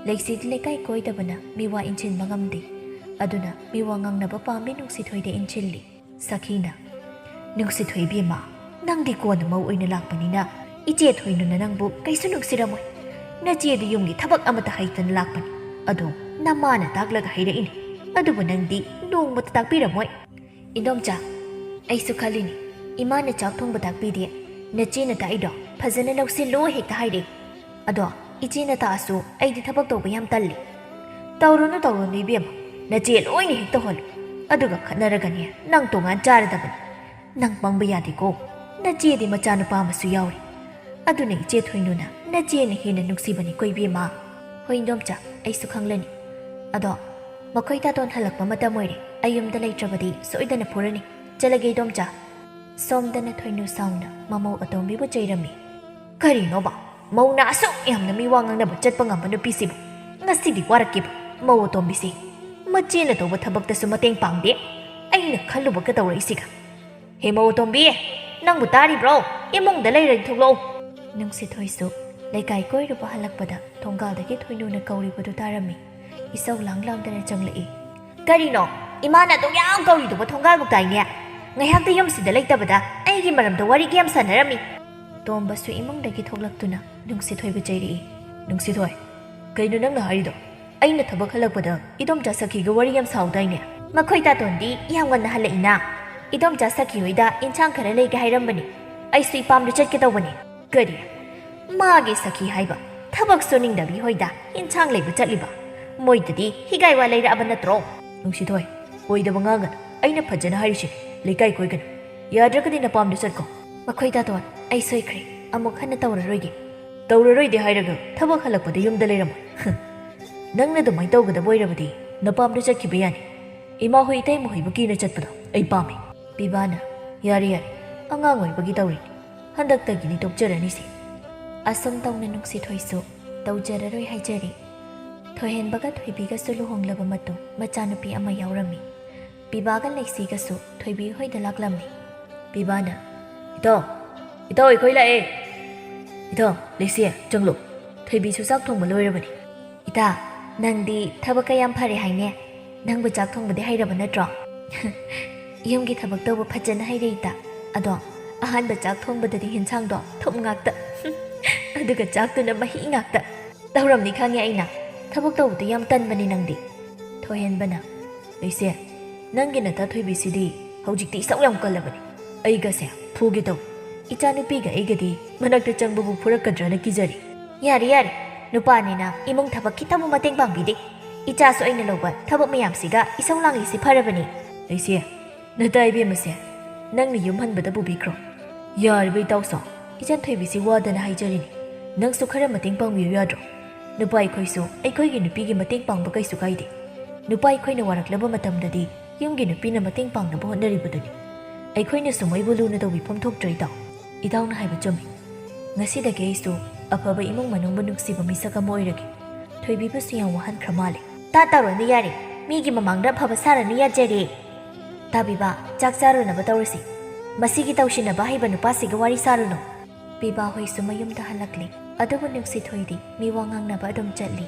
ꯂꯩꯁꯤꯗꯤ ꯂꯩꯀꯥꯏ ꯀꯣꯏꯗꯕꯅ ꯃꯤꯋꯥ ꯏꯟꯁꯤꯟꯕ ꯉꯝꯗꯦ꯫ ꯑꯗꯨꯅ ꯃꯤꯋꯥ ꯉꯥꯡꯅꯕ ꯄꯥꯝꯃꯤ ꯅꯨꯡꯁꯤꯊꯣꯏꯗ ꯏꯟꯁꯤꯜꯂꯤ꯫ ꯁꯈꯤꯅ, "ꯅꯨꯡꯁꯤꯊꯣꯏ ꯏꯕꯦꯝꯃ, ꯅꯪꯗꯤ ꯀꯣꯟꯅ ꯃꯧ ꯑꯣꯏꯅ ꯂꯥꯛꯄꯅꯤꯅ ꯏꯆꯦ ꯊꯣꯏꯅꯨꯅ ꯅꯪꯕꯨ ꯀꯩꯁꯨ ꯅꯨꯡꯁꯤꯔꯝꯃꯣꯏ꯫ ꯅꯆꯦꯗꯤ ꯌꯨꯝꯒꯤ ꯊꯕꯛ ꯑꯃꯠꯇ ꯍꯩꯇꯅ ꯂꯥꯛꯄꯅꯤ꯫ ꯑꯗꯣ ꯅꯃꯥꯅ ꯇꯥꯛꯂꯒ ꯍꯩꯔꯛꯏꯅꯤ꯫ ꯑꯗꯨꯕꯨ ꯅꯪꯗꯤ ꯅꯣꯡꯃꯇ ꯇꯥꯛꯄꯤꯔꯝꯃꯣꯏ꯫" "ꯏꯟꯗꯣꯝꯆꯥ, ꯑꯩꯁꯨ ꯈꯜꯂꯤꯅꯤ, ꯏꯃꯥꯅ ꯆꯥꯛ ꯊꯣꯡꯕ ꯇꯥꯛꯄꯤꯗꯦ, ꯅꯆꯦꯅ ꯇꯥꯛꯏꯗꯣ ꯐꯖꯅ ꯂꯧꯁꯤꯜꯂꯨ ꯍꯦꯛꯇ ꯍꯥꯏꯔꯦ꯫ ꯑꯗꯣ ꯏꯆꯦꯅ ꯇꯥꯛꯑꯁꯨ ꯑꯩꯗꯤ ꯊꯕꯛ ꯇꯧꯕ ꯌꯥꯝ ꯇꯜꯂꯤ꯫" "ꯇꯧꯔꯨꯅꯨ, ꯇꯧꯔꯨꯅꯨ ꯏꯕꯦꯝꯃ, ꯅꯆꯦ ꯂꯣꯏꯅ ꯍꯦꯛ ꯇꯧꯍꯜꯂꯨ꯫ ꯑꯗꯨꯒ ꯈꯠꯅꯔꯒꯅꯦ ꯅꯪ ꯇꯣꯉꯥꯟ ꯆꯥꯔꯗꯕꯅꯤ꯫ ꯅꯪ ꯄꯪꯕ ꯌꯥꯗꯦꯀꯣ, ꯅꯆꯦꯗꯤ ꯃꯆꯥꯅꯨꯄꯥ ꯑꯃꯁꯨ ꯌꯥꯎꯔꯤ꯫ ꯑꯗꯨꯅ ꯏꯆꯦ ꯊꯣꯏꯅꯨꯅ ꯅꯆꯦꯅ ꯍꯦꯟꯅ ꯅꯨꯡꯁꯤꯕꯅꯤꯀꯣ ꯏꯕꯦꯝꯃ꯫" "ꯍꯣꯏ ꯏꯟꯗꯣꯝꯆꯥ, ꯑꯩꯁꯨ ꯈꯪꯂꯅꯤ꯫ ꯑꯗꯣ ꯃꯈꯣꯏ ꯇꯥꯇꯣꯟ ꯍꯜꯂꯛꯄ ꯃꯇꯝ ꯑꯣꯏꯔꯦ꯫ ꯑꯩ ꯌꯨꯝꯗ ꯂꯩꯇ꯭ꯔꯕꯗꯤ ꯁꯣꯏꯗꯅ ꯐꯨꯔꯅꯤ꯫ ꯆꯠꯂꯒꯦ ꯏꯗꯣꯝꯆꯥ꯫" ꯁꯣꯝꯗꯅ ꯊꯣꯏꯅꯨ ꯁꯥꯎꯅ ꯃꯃꯧ ꯑꯇꯣꯝꯕꯤꯕꯨ ꯆꯩꯔꯝꯃꯤ꯫ "ꯀꯔꯤꯅꯣꯕ? ꯃꯧꯅ ꯑꯁꯨꯛ ꯌꯥꯝꯅ ꯃꯤ ꯋꯥ ꯉꯥꯡꯅꯕ ꯆꯠꯄ ꯉꯝꯕ ꯅꯨꯄꯤꯁꯤꯕꯨ? ꯉꯁꯤꯗꯤ ꯋꯥꯔꯛꯀꯦꯕ, ꯃꯧ ꯑꯇꯣꯝꯕꯤꯁꯤ꯫ ꯃꯆꯦꯅ ꯇꯧꯕ ꯊꯕꯛꯇꯁꯨ ꯃꯇꯦꯡ ꯄꯥꯡꯗꯦ꯫ ꯑꯩꯅ ꯈꯜꯂꯨꯕꯒ ꯇꯧꯔꯛꯏꯁꯤꯒ꯫ ꯍꯦ ꯃꯧ ꯑꯇꯣꯝꯕꯤ, ꯅꯪꯕꯨ ꯇꯥꯔꯤꯕ꯭ꯔꯣ? ꯏꯃꯨꯡꯗ ꯂꯩꯔꯗꯤ ꯊꯣꯛꯂꯛꯎ꯫" ꯅꯨꯡꯁꯤꯊꯣꯏꯁꯨ ꯂꯩꯀꯥꯏ ꯀꯣꯏꯔꯨꯕ ꯍꯜꯂꯛꯄꯗ ꯊꯣꯡꯒꯥꯜꯗꯒꯤ ꯊꯣꯏꯅꯨꯅ ꯀꯧꯔꯤꯕꯗꯨ ꯇꯥꯔꯝꯃꯤ꯫ ꯏꯁꯧ ꯂꯥꯡ ꯂꯥꯡꯗꯅ ꯆꯪꯂꯛꯏ꯫ "ꯀꯔꯤꯅꯣ? ꯏꯃꯥꯅ ꯑꯗꯨꯛ ꯌꯥꯝ ꯀꯧꯔꯤꯗꯨꯕꯨ ꯊꯣꯡꯒꯥꯜꯕꯨꯛ ꯇꯥꯏꯅꯦ꯫ ꯉꯥꯏꯍꯥꯛꯇ ꯌꯨꯝꯁꯤꯗ ꯂꯩꯇꯕꯗ ꯑꯩꯒꯤ ꯃꯔꯝꯗ ꯋꯥꯔꯤ ꯀꯌꯥꯝ ꯁꯥꯟꯅꯔꯝꯃꯤ꯫" ꯇꯣꯝꯕꯁꯨ ꯏꯃꯨꯡꯗꯒꯤ ꯊꯣꯛꯂꯛꯇꯨꯅ ꯅꯨꯡꯁꯤꯊꯣꯏꯕꯨ ꯆꯩꯔꯛꯏ꯫ "ꯅꯨꯡꯁꯤꯊꯣꯏ, ꯀꯩꯅꯣ ꯅꯪꯅ ꯍꯥꯏꯔꯤꯗꯣ? ꯑꯩꯅ ꯊꯕꯛ ꯍꯜꯂꯛꯄꯗ ꯏꯗꯣꯝꯆꯥ ꯁꯈꯤꯒ ꯋꯥꯔꯤ ꯌꯥꯝ ꯁꯥꯎꯗꯥꯏꯅꯦ?" "ꯃꯈꯣꯏ ꯇꯥꯇꯣꯟꯗꯤ ꯌꯥꯝ ꯉꯟꯅ ꯍꯜꯂꯛꯏꯅ꯫ ꯏꯗꯣꯝꯆꯥ ꯁꯈꯤ ꯍꯣꯏꯗ ꯏꯟꯁꯥꯡ ꯈꯔ ꯂꯩꯒꯦ ꯍꯥꯏꯔꯝꯕꯅꯤ꯫ ꯑꯩꯁꯨ ꯏꯄꯥꯝꯗ ꯆꯠꯀꯦ ꯇꯧꯕꯅꯤ꯫" "ꯀꯔꯤ? ꯃꯥꯒꯤ ꯁꯈꯤ ꯍꯥꯏꯕ ꯊꯕꯛ ꯁꯨꯅꯤꯡꯗꯕꯤ ꯍꯣꯏꯗ ꯏꯟꯁꯥꯡ ꯂꯩꯕ ꯆꯠꯂꯤꯕ? ꯃꯣꯏꯗꯗꯤ ꯍꯤꯒꯥꯏ ꯋꯥ ꯂꯩꯔꯛꯑꯕ ꯅꯠꯇ꯭ꯔꯣ?" "ꯅꯨꯡꯁꯤꯊꯣꯏ, ꯑꯣꯏꯗꯕ ꯉꯥꯡꯒꯅꯨ꯫ ꯑꯩꯅ ꯐꯖꯅ ꯍꯥꯏꯔꯤꯁꯤꯅꯤ, ꯂꯩꯀꯥꯏ ꯀꯣꯏꯒꯅꯨ꯫ ꯌꯥꯗ꯭ꯔꯒꯗꯤ ꯅꯄꯥꯝꯗ ꯆꯠꯈꯣ꯫" "ꯃꯈꯣꯏ ꯇꯥꯇꯣꯟ, ꯑꯩ ꯁꯣꯏꯈ꯭ꯔꯦ꯫ ꯑꯃꯨꯛ ꯍꯟꯅ ꯇꯧꯔꯔꯣꯏꯒꯦ꯫" ꯇꯧꯔꯔꯣꯏꯗꯤ ꯍꯥꯏꯔꯒ ꯊꯕꯛ ꯍꯜꯂꯛꯄꯗ ꯌꯨꯝꯗ ꯂꯩꯔꯝꯃꯣ꯫ ꯍꯝ꯫ ꯅꯪꯅ ꯑꯗꯨꯃꯥꯏꯅ ꯇꯧꯒꯗꯕ ꯑꯣꯏꯔꯕꯗꯤ ꯅꯄꯥꯝꯗ ꯆꯠꯈꯤꯕ ꯌꯥꯅꯤ꯫ ꯏꯃꯥ ꯍꯣꯏ ꯏꯇꯩꯃ ꯍꯣꯏꯕꯨ ꯀꯤꯅ ꯆꯠꯄꯗꯣ ꯑꯩ ꯄꯥꯝꯃꯤ꯫ ꯄꯤꯕꯥꯅ, "ꯌꯥꯔꯦ ꯌꯥꯔꯦ, ꯑꯉꯥꯡ ꯑꯣꯏꯕꯒꯤ ꯇꯧꯔꯤꯅꯤ꯫ ꯍꯟꯗꯛꯇꯒꯤꯗꯤ ꯇꯣꯛꯆꯔꯅꯤꯁꯦ꯫" ꯑꯁꯨꯝ ꯇꯧꯅ ꯅꯨꯡꯁꯤꯊꯣꯏꯁꯨ ꯇꯧꯖꯔꯔꯣꯏ ꯍꯥꯏꯖꯔꯤ꯫ ꯊꯣꯏꯍꯦꯟꯕꯒ ꯊꯣꯏꯕꯤꯒꯁꯨ ꯂꯨꯍꯣꯡꯂꯕ ꯃꯇꯨꯡ ꯃꯆꯥꯅꯨꯄꯤ ꯑꯃ ꯌꯥꯎꯔꯝꯃꯤ꯫ ꯄꯤꯕꯥꯒ ꯂꯩꯁꯤꯒꯁꯨ ꯊꯣꯏꯕꯤ ꯍꯣꯏꯗ ꯂꯥꯛꯂꯝꯃꯤ꯫ ꯄꯤꯕꯥꯅ, "ꯏꯇꯥꯎ, ꯏꯇꯥꯎ, ꯑꯩꯈꯣꯏ ꯂꯥꯛꯑꯦ꯫ ꯏꯇꯥꯎ, ꯂꯩꯁꯤ, ꯆꯪꯂꯣ꯫ ꯊꯣꯏꯕꯤꯁꯨ ꯆꯥꯛ ꯊꯣꯡꯕ ꯂꯣꯏꯔꯕꯅꯤ꯫" "ꯏꯇꯥ, ꯅꯪꯗꯤ ꯊꯕꯛꯀ ꯌꯥꯝ ꯐꯔꯦ ꯍꯥꯏꯅꯦ꯫ ꯅꯪꯕꯨ ꯆꯥꯛ ꯊꯣꯡꯕꯗꯤ ꯍꯩꯔꯕ ꯅꯠꯇ꯭ꯔꯣ?" "ꯌꯨꯝꯒꯤ ꯊꯕꯛ ꯇꯧꯕ ꯐꯖꯅ ꯍꯩꯔꯦ, ꯏꯇꯥ꯫ ꯑꯗꯣ ꯑꯍꯥꯟꯕ ꯆꯥꯛ ꯊꯣꯡꯕꯗꯗꯤ ꯍꯦꯟꯁꯥꯡꯗꯣ ꯊꯨꯝ ꯉꯥꯛꯇ꯫ ꯑꯗꯨꯒ ꯆꯥꯛꯇꯨꯅ ꯃꯍꯤ ꯉꯥꯛꯇ꯫ ꯇꯧꯔꯝꯅꯤ ꯈꯪꯉꯦ ꯑꯩꯅ꯫ ꯊꯕꯛ ꯇꯧꯕꯗꯨ ꯌꯥꯝ ꯇꯟꯕꯅꯤ ꯅꯪꯗꯤ꯫" ꯊꯣꯏꯍꯦꯟꯕꯅ, "ꯂꯩꯁꯦ, ꯅꯪꯒꯤ ꯅꯇꯥ ꯊꯣꯏꯕꯤꯁꯤꯗꯤ ꯍꯧꯖꯤꯛꯇꯤ ꯏꯁꯧ ꯌꯥꯝ ꯀꯜꯂꯕꯅꯤ꯫ ꯑꯩꯒꯁꯦ ꯐꯨꯒꯦ ꯇꯧꯏ꯫ ꯏꯆꯥꯅꯨꯄꯤꯒ ꯑꯩꯒꯗꯤ ꯃꯅꯥꯛꯇ ꯆꯪꯕꯕꯨ ꯐꯨꯔꯛꯀꯗ꯭ꯔꯅ ꯀꯤꯖꯔꯦ꯫" "ꯌꯥꯔꯦ, ꯌꯥꯔꯦ꯫ ꯅꯨꯄꯥꯅꯤꯅ ꯏꯃꯨꯡ ꯊꯕꯛ ꯈꯤꯇꯕꯨ ꯃꯇꯦꯡ ꯄꯥꯡꯕꯤꯗꯦ꯫ ꯏꯆꯥꯁꯨ ꯑꯩꯅ ꯂꯧꯕ ꯊꯕꯛ ꯃꯌꯥꯝꯁꯤꯒ ꯏꯁꯧ ꯂꯥꯡꯂꯤꯁꯤ ꯐꯔꯕꯅꯤ꯫" "ꯂꯩꯁꯦ, ꯅꯇꯥ ꯏꯕꯦꯝꯃꯁꯦ, ꯅꯪꯅ ꯌꯨꯝ ꯍꯟꯕꯗ ꯄꯨꯕꯤꯈ꯭ꯔꯣ꯫" "ꯌꯥꯔꯤꯕ ꯏꯇꯥꯎꯁꯣ, ꯏꯆꯟ ꯊꯣꯏꯕꯤꯁꯤ ꯋꯥꯗꯅ ꯍꯥꯏꯖꯔꯤꯅꯤ꯫ ꯅꯪꯁꯨ ꯈꯔ ꯃꯇꯦꯡ ꯄꯥꯡꯕꯤꯌꯨ ꯌꯥꯗ꯭ꯔꯣ? ꯅꯨꯄꯥ ꯑꯩꯈꯣꯏꯁꯨ ꯑꯩꯈꯣꯏꯒꯤ ꯅꯨꯄꯤꯒꯤ ꯃꯇꯦꯡ ꯄꯥꯡꯕ ꯀꯩꯁꯨ ꯀꯥꯏꯗꯦ꯫ ꯅꯨꯄꯥ ꯑꯩꯈꯣꯏꯅ ꯋꯥꯔꯛꯂꯕ ꯃꯇꯝꯗꯗꯤ ꯌꯨꯝꯒꯤ ꯅꯨꯄꯤꯅ ꯃꯇꯦꯡ ꯄꯥꯡꯅꯕ ꯍꯣꯠꯅꯔꯤꯕꯗꯨꯅꯤ꯫ ꯑꯩꯈꯣꯏꯅꯁꯨ ꯃꯣꯏꯕꯨ ꯂꯨꯅ ꯇꯧꯕꯤꯐꯝ ꯊꯣꯛꯇ꯭ꯔꯣ ꯏꯇꯥꯎ?" "ꯏꯇꯥꯎꯅ ꯍꯥꯏꯕ ꯆꯨꯝꯃꯤ꯫ ꯉꯁꯤꯗꯒꯤ ꯑꯩꯁꯨ ꯑꯐꯕ ꯏꯃꯨꯡ ꯃꯅꯨꯡꯕꯨ ꯅꯨꯡꯁꯤꯕ ꯃꯤꯁꯛ ꯑꯃ ꯑꯣꯏꯔꯒꯦ꯫" ꯊꯣꯏꯕꯤꯕꯨꯁꯨ ꯌꯥꯝ ꯋꯥꯍꯟꯈ꯭ꯔ ꯃꯥꯜꯂꯦ꯫ "ꯇꯥ ꯇꯧꯔꯅꯨ ꯌꯥꯔꯦ, ꯃꯤꯒꯤ ꯃꯃꯥꯡꯗ ꯑꯐꯕ ꯁꯥꯔꯅꯨ ꯌꯥꯖꯔꯦ꯫ ꯇꯥꯕꯤꯕ, ꯆꯥꯛ ꯆꯥꯔꯨꯅꯕ ꯇꯧꯔꯁꯤ꯫ ꯃꯁꯤꯒꯤ ꯇꯧꯁꯤꯟꯅꯕ ꯍꯩꯕ ꯅꯨꯄꯥꯁꯤꯒ ꯋꯥꯔꯤ ꯁꯥꯔꯨꯅꯨ꯫" ꯄꯤꯕꯥ ꯍꯣꯏꯁꯨ ꯃꯌꯨꯝꯗ ꯍꯜꯂꯛꯂꯦ꯫ ꯑꯗꯨꯕꯨ ꯅꯨꯡꯁꯤꯊꯣꯏꯗꯤ ꯃꯤꯋꯥ ꯉꯥꯡꯅꯕ ꯑꯗꯨꯝ ꯆꯠꯂꯤ꯫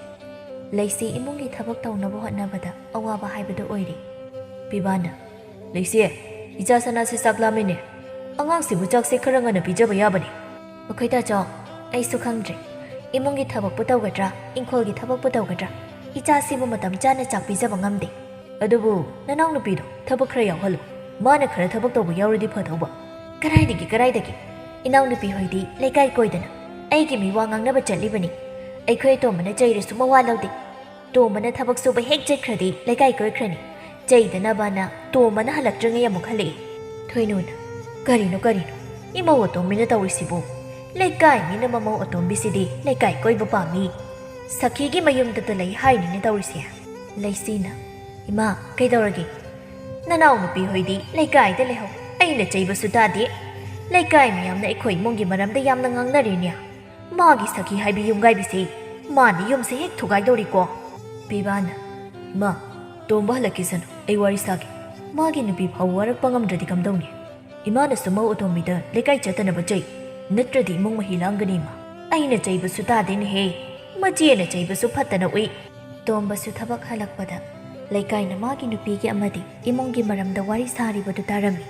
ꯂꯩꯁꯤ ꯏꯃꯨꯡꯒꯤ ꯊꯕꯛ ꯇꯧꯅꯕ ꯍꯣꯠꯅꯕꯗ ꯑꯋꯥꯕ ꯍꯥꯏꯕꯗꯨ ꯑꯣꯏꯔꯦ꯫ ꯄꯤꯕꯥꯅ, "ꯂꯩꯁꯤ, ꯏꯆꯥ ꯁꯅꯥꯁꯦ ꯆꯥꯛ ꯂꯥꯝꯃꯤꯅꯦ꯫ ꯑꯉꯥꯡꯁꯤꯕꯨ ꯆꯥꯛꯁꯦ ꯈꯔ ꯉꯟꯅ ꯄꯤꯖꯕ ꯌꯥꯕꯅꯤ꯫" "ꯃꯈꯣꯏ ꯇꯥꯆꯧ, ꯑꯩꯁꯨ ꯈꯪꯗ꯭ꯔꯦ꯫ ꯏꯃꯨꯡꯒꯤ ꯊꯕꯛꯄꯨ ꯇꯧꯒꯗ꯭ꯔꯥ, ꯏꯪꯈꯣꯜꯒꯤ ꯊꯕꯛꯄꯨ ꯇꯧꯒꯗ꯭ꯔꯥ, ꯏꯆꯥꯁꯤꯕꯨ ꯃꯇꯝ ꯆꯥꯅ ꯆꯥꯛ ꯄꯤꯖꯕ ꯉꯝꯗꯦ꯫" "ꯑꯗꯨꯕꯨ ꯅꯅꯥꯎꯅꯨꯄꯤꯗꯣ ꯊꯕꯛ ꯈꯔ ꯌꯥꯎꯍꯜꯂꯨ꯫ ꯃꯥꯅ ꯈꯔ ꯊꯕꯛ ꯇꯧꯕ ꯌꯥꯎꯔꯗꯤ ꯐꯗꯧꯕ꯫" "ꯀꯗꯥꯏꯗꯒꯤ, ꯀꯗꯥꯏꯗꯒꯤ? ꯏꯅꯥꯎꯅꯨꯄꯤ ꯍꯣꯏꯗꯤ ꯂꯩꯀꯥꯏ ꯀꯣꯏꯗꯅ ꯑꯩꯒꯤ ꯃꯤꯋꯥ ꯉꯥꯡꯅꯕ ꯆꯠꯂꯤꯕꯅꯤ꯫ ꯑꯩꯈꯣꯏ ꯑꯇꯣꯝꯕꯅ ꯆꯩꯔꯁꯨ ꯃꯋꯥ ꯂꯧꯗꯦ꯫ ꯇꯣꯝꯕꯅ ꯊꯕꯛ ꯁꯨꯕ ꯍꯦꯛ ꯆꯠꯈ꯭ꯔꯗꯤ ꯂꯩꯀꯥꯏ ꯀꯣꯏꯈ꯭ꯔꯅꯤ꯫ ꯆꯩꯗꯅꯕꯅ ꯇꯣꯝꯕꯅ ꯍꯜꯂꯛꯇ꯭ꯔꯤꯉꯩ ꯑꯃꯨꯛ ꯍꯜꯂꯛꯏ꯫" ꯊꯣꯏꯅꯨꯅ, "ꯀꯔꯤꯅꯣ, ꯀꯔꯤꯅꯣ? ꯏꯃꯧ ꯑꯇꯣꯝꯕꯤꯅ ꯇꯧꯔꯤꯁꯤꯕꯨ? ꯂꯩꯀꯥꯏ ꯃꯤꯅ ꯃꯃꯧ ꯑꯇꯣꯝꯕꯤꯁꯤꯗꯤ ꯂꯩꯀꯥꯏ ꯀꯣꯏꯕ ꯄꯥꯝꯃꯤ, ꯁꯈꯤꯒꯤ ꯃꯌꯨꯝꯗꯇ ꯂꯩ ꯍꯥꯏꯅꯤꯅꯦ ꯇꯧꯔꯤꯁꯦ꯫ ꯂꯩꯁꯤꯅ, "ꯏꯃꯥ, ꯀꯩꯗꯧꯔꯒꯦ? ꯅꯅꯥꯎ ꯅꯨꯄꯤ ꯍꯣꯏꯗꯤ ꯂꯩꯀꯥꯏꯗ ꯂꯩꯍꯧ, ꯑꯩꯅ ꯆꯩꯕꯁꯨ ꯇꯥꯗꯦ꯫ ꯂꯩꯀꯥꯏ ꯃꯌꯥꯝꯅ ꯑꯩꯈꯣꯏ ꯏꯃꯨꯡꯒꯤ ꯃꯔꯝꯗ ꯌꯥꯝꯅ ꯉꯥꯡꯅꯔꯦꯅꯦ꯫ ꯃꯥꯒꯤ ꯁꯈꯤ ꯍꯥꯏꯕꯤ ꯌꯨꯝꯒꯥꯏꯕꯤꯁꯦ, ꯃꯥꯅ ꯌꯨꯝꯁꯦ ꯍꯦꯛ ꯊꯨꯒꯥꯏꯗꯧꯔꯤꯀꯣ꯫" ꯄꯤꯕꯥꯅ, "ꯏꯃꯥ, ꯇꯣꯝꯕ ꯍꯜꯂꯛꯈꯤꯁꯅꯨ, ꯑꯩ ꯋꯥꯔꯤ ꯁꯥꯒꯦ꯫ ꯃꯥꯒꯤ ꯅꯨꯄꯤ ꯐꯥꯎ ꯋꯥꯔꯛꯄ ꯉꯝꯗ꯭ꯔꯗꯤ ꯀꯝꯗꯧꯅꯤ? ꯏꯃꯥꯅꯁꯨ ꯃꯧ ꯑꯇꯣꯝꯕꯤꯗ ꯂꯩꯀꯥꯏ ꯆꯠꯇꯅꯕ ꯆꯩ, ꯅꯠꯇ꯭ꯔꯗꯤ ꯏꯃꯨꯡ ꯃꯍꯤ ꯂꯥꯡꯒꯅꯤ ꯏꯃꯥ꯫ ꯑꯩꯅ ꯆꯩꯕꯁꯨ ꯇꯥꯗꯦꯅꯦꯍꯦ, ꯃꯆꯦꯅ ꯆꯩꯕꯁꯨ ꯐꯠꯇꯅ ꯎꯏ꯫" ꯇꯣꯝꯕꯁꯨ ꯊꯕꯛ ꯍꯜꯂꯛꯄꯗ ꯂꯩꯀꯥꯏꯅ ꯃꯥꯒꯤ ꯅꯨꯄꯤꯒꯤ ꯑꯃꯗꯤ ꯏꯃꯨꯡꯒꯤ ꯃꯔꯝꯗ ꯋꯥꯔꯤ ꯁꯥꯔꯤꯕꯗꯨ ꯇꯥꯔꯝꯃꯤ꯫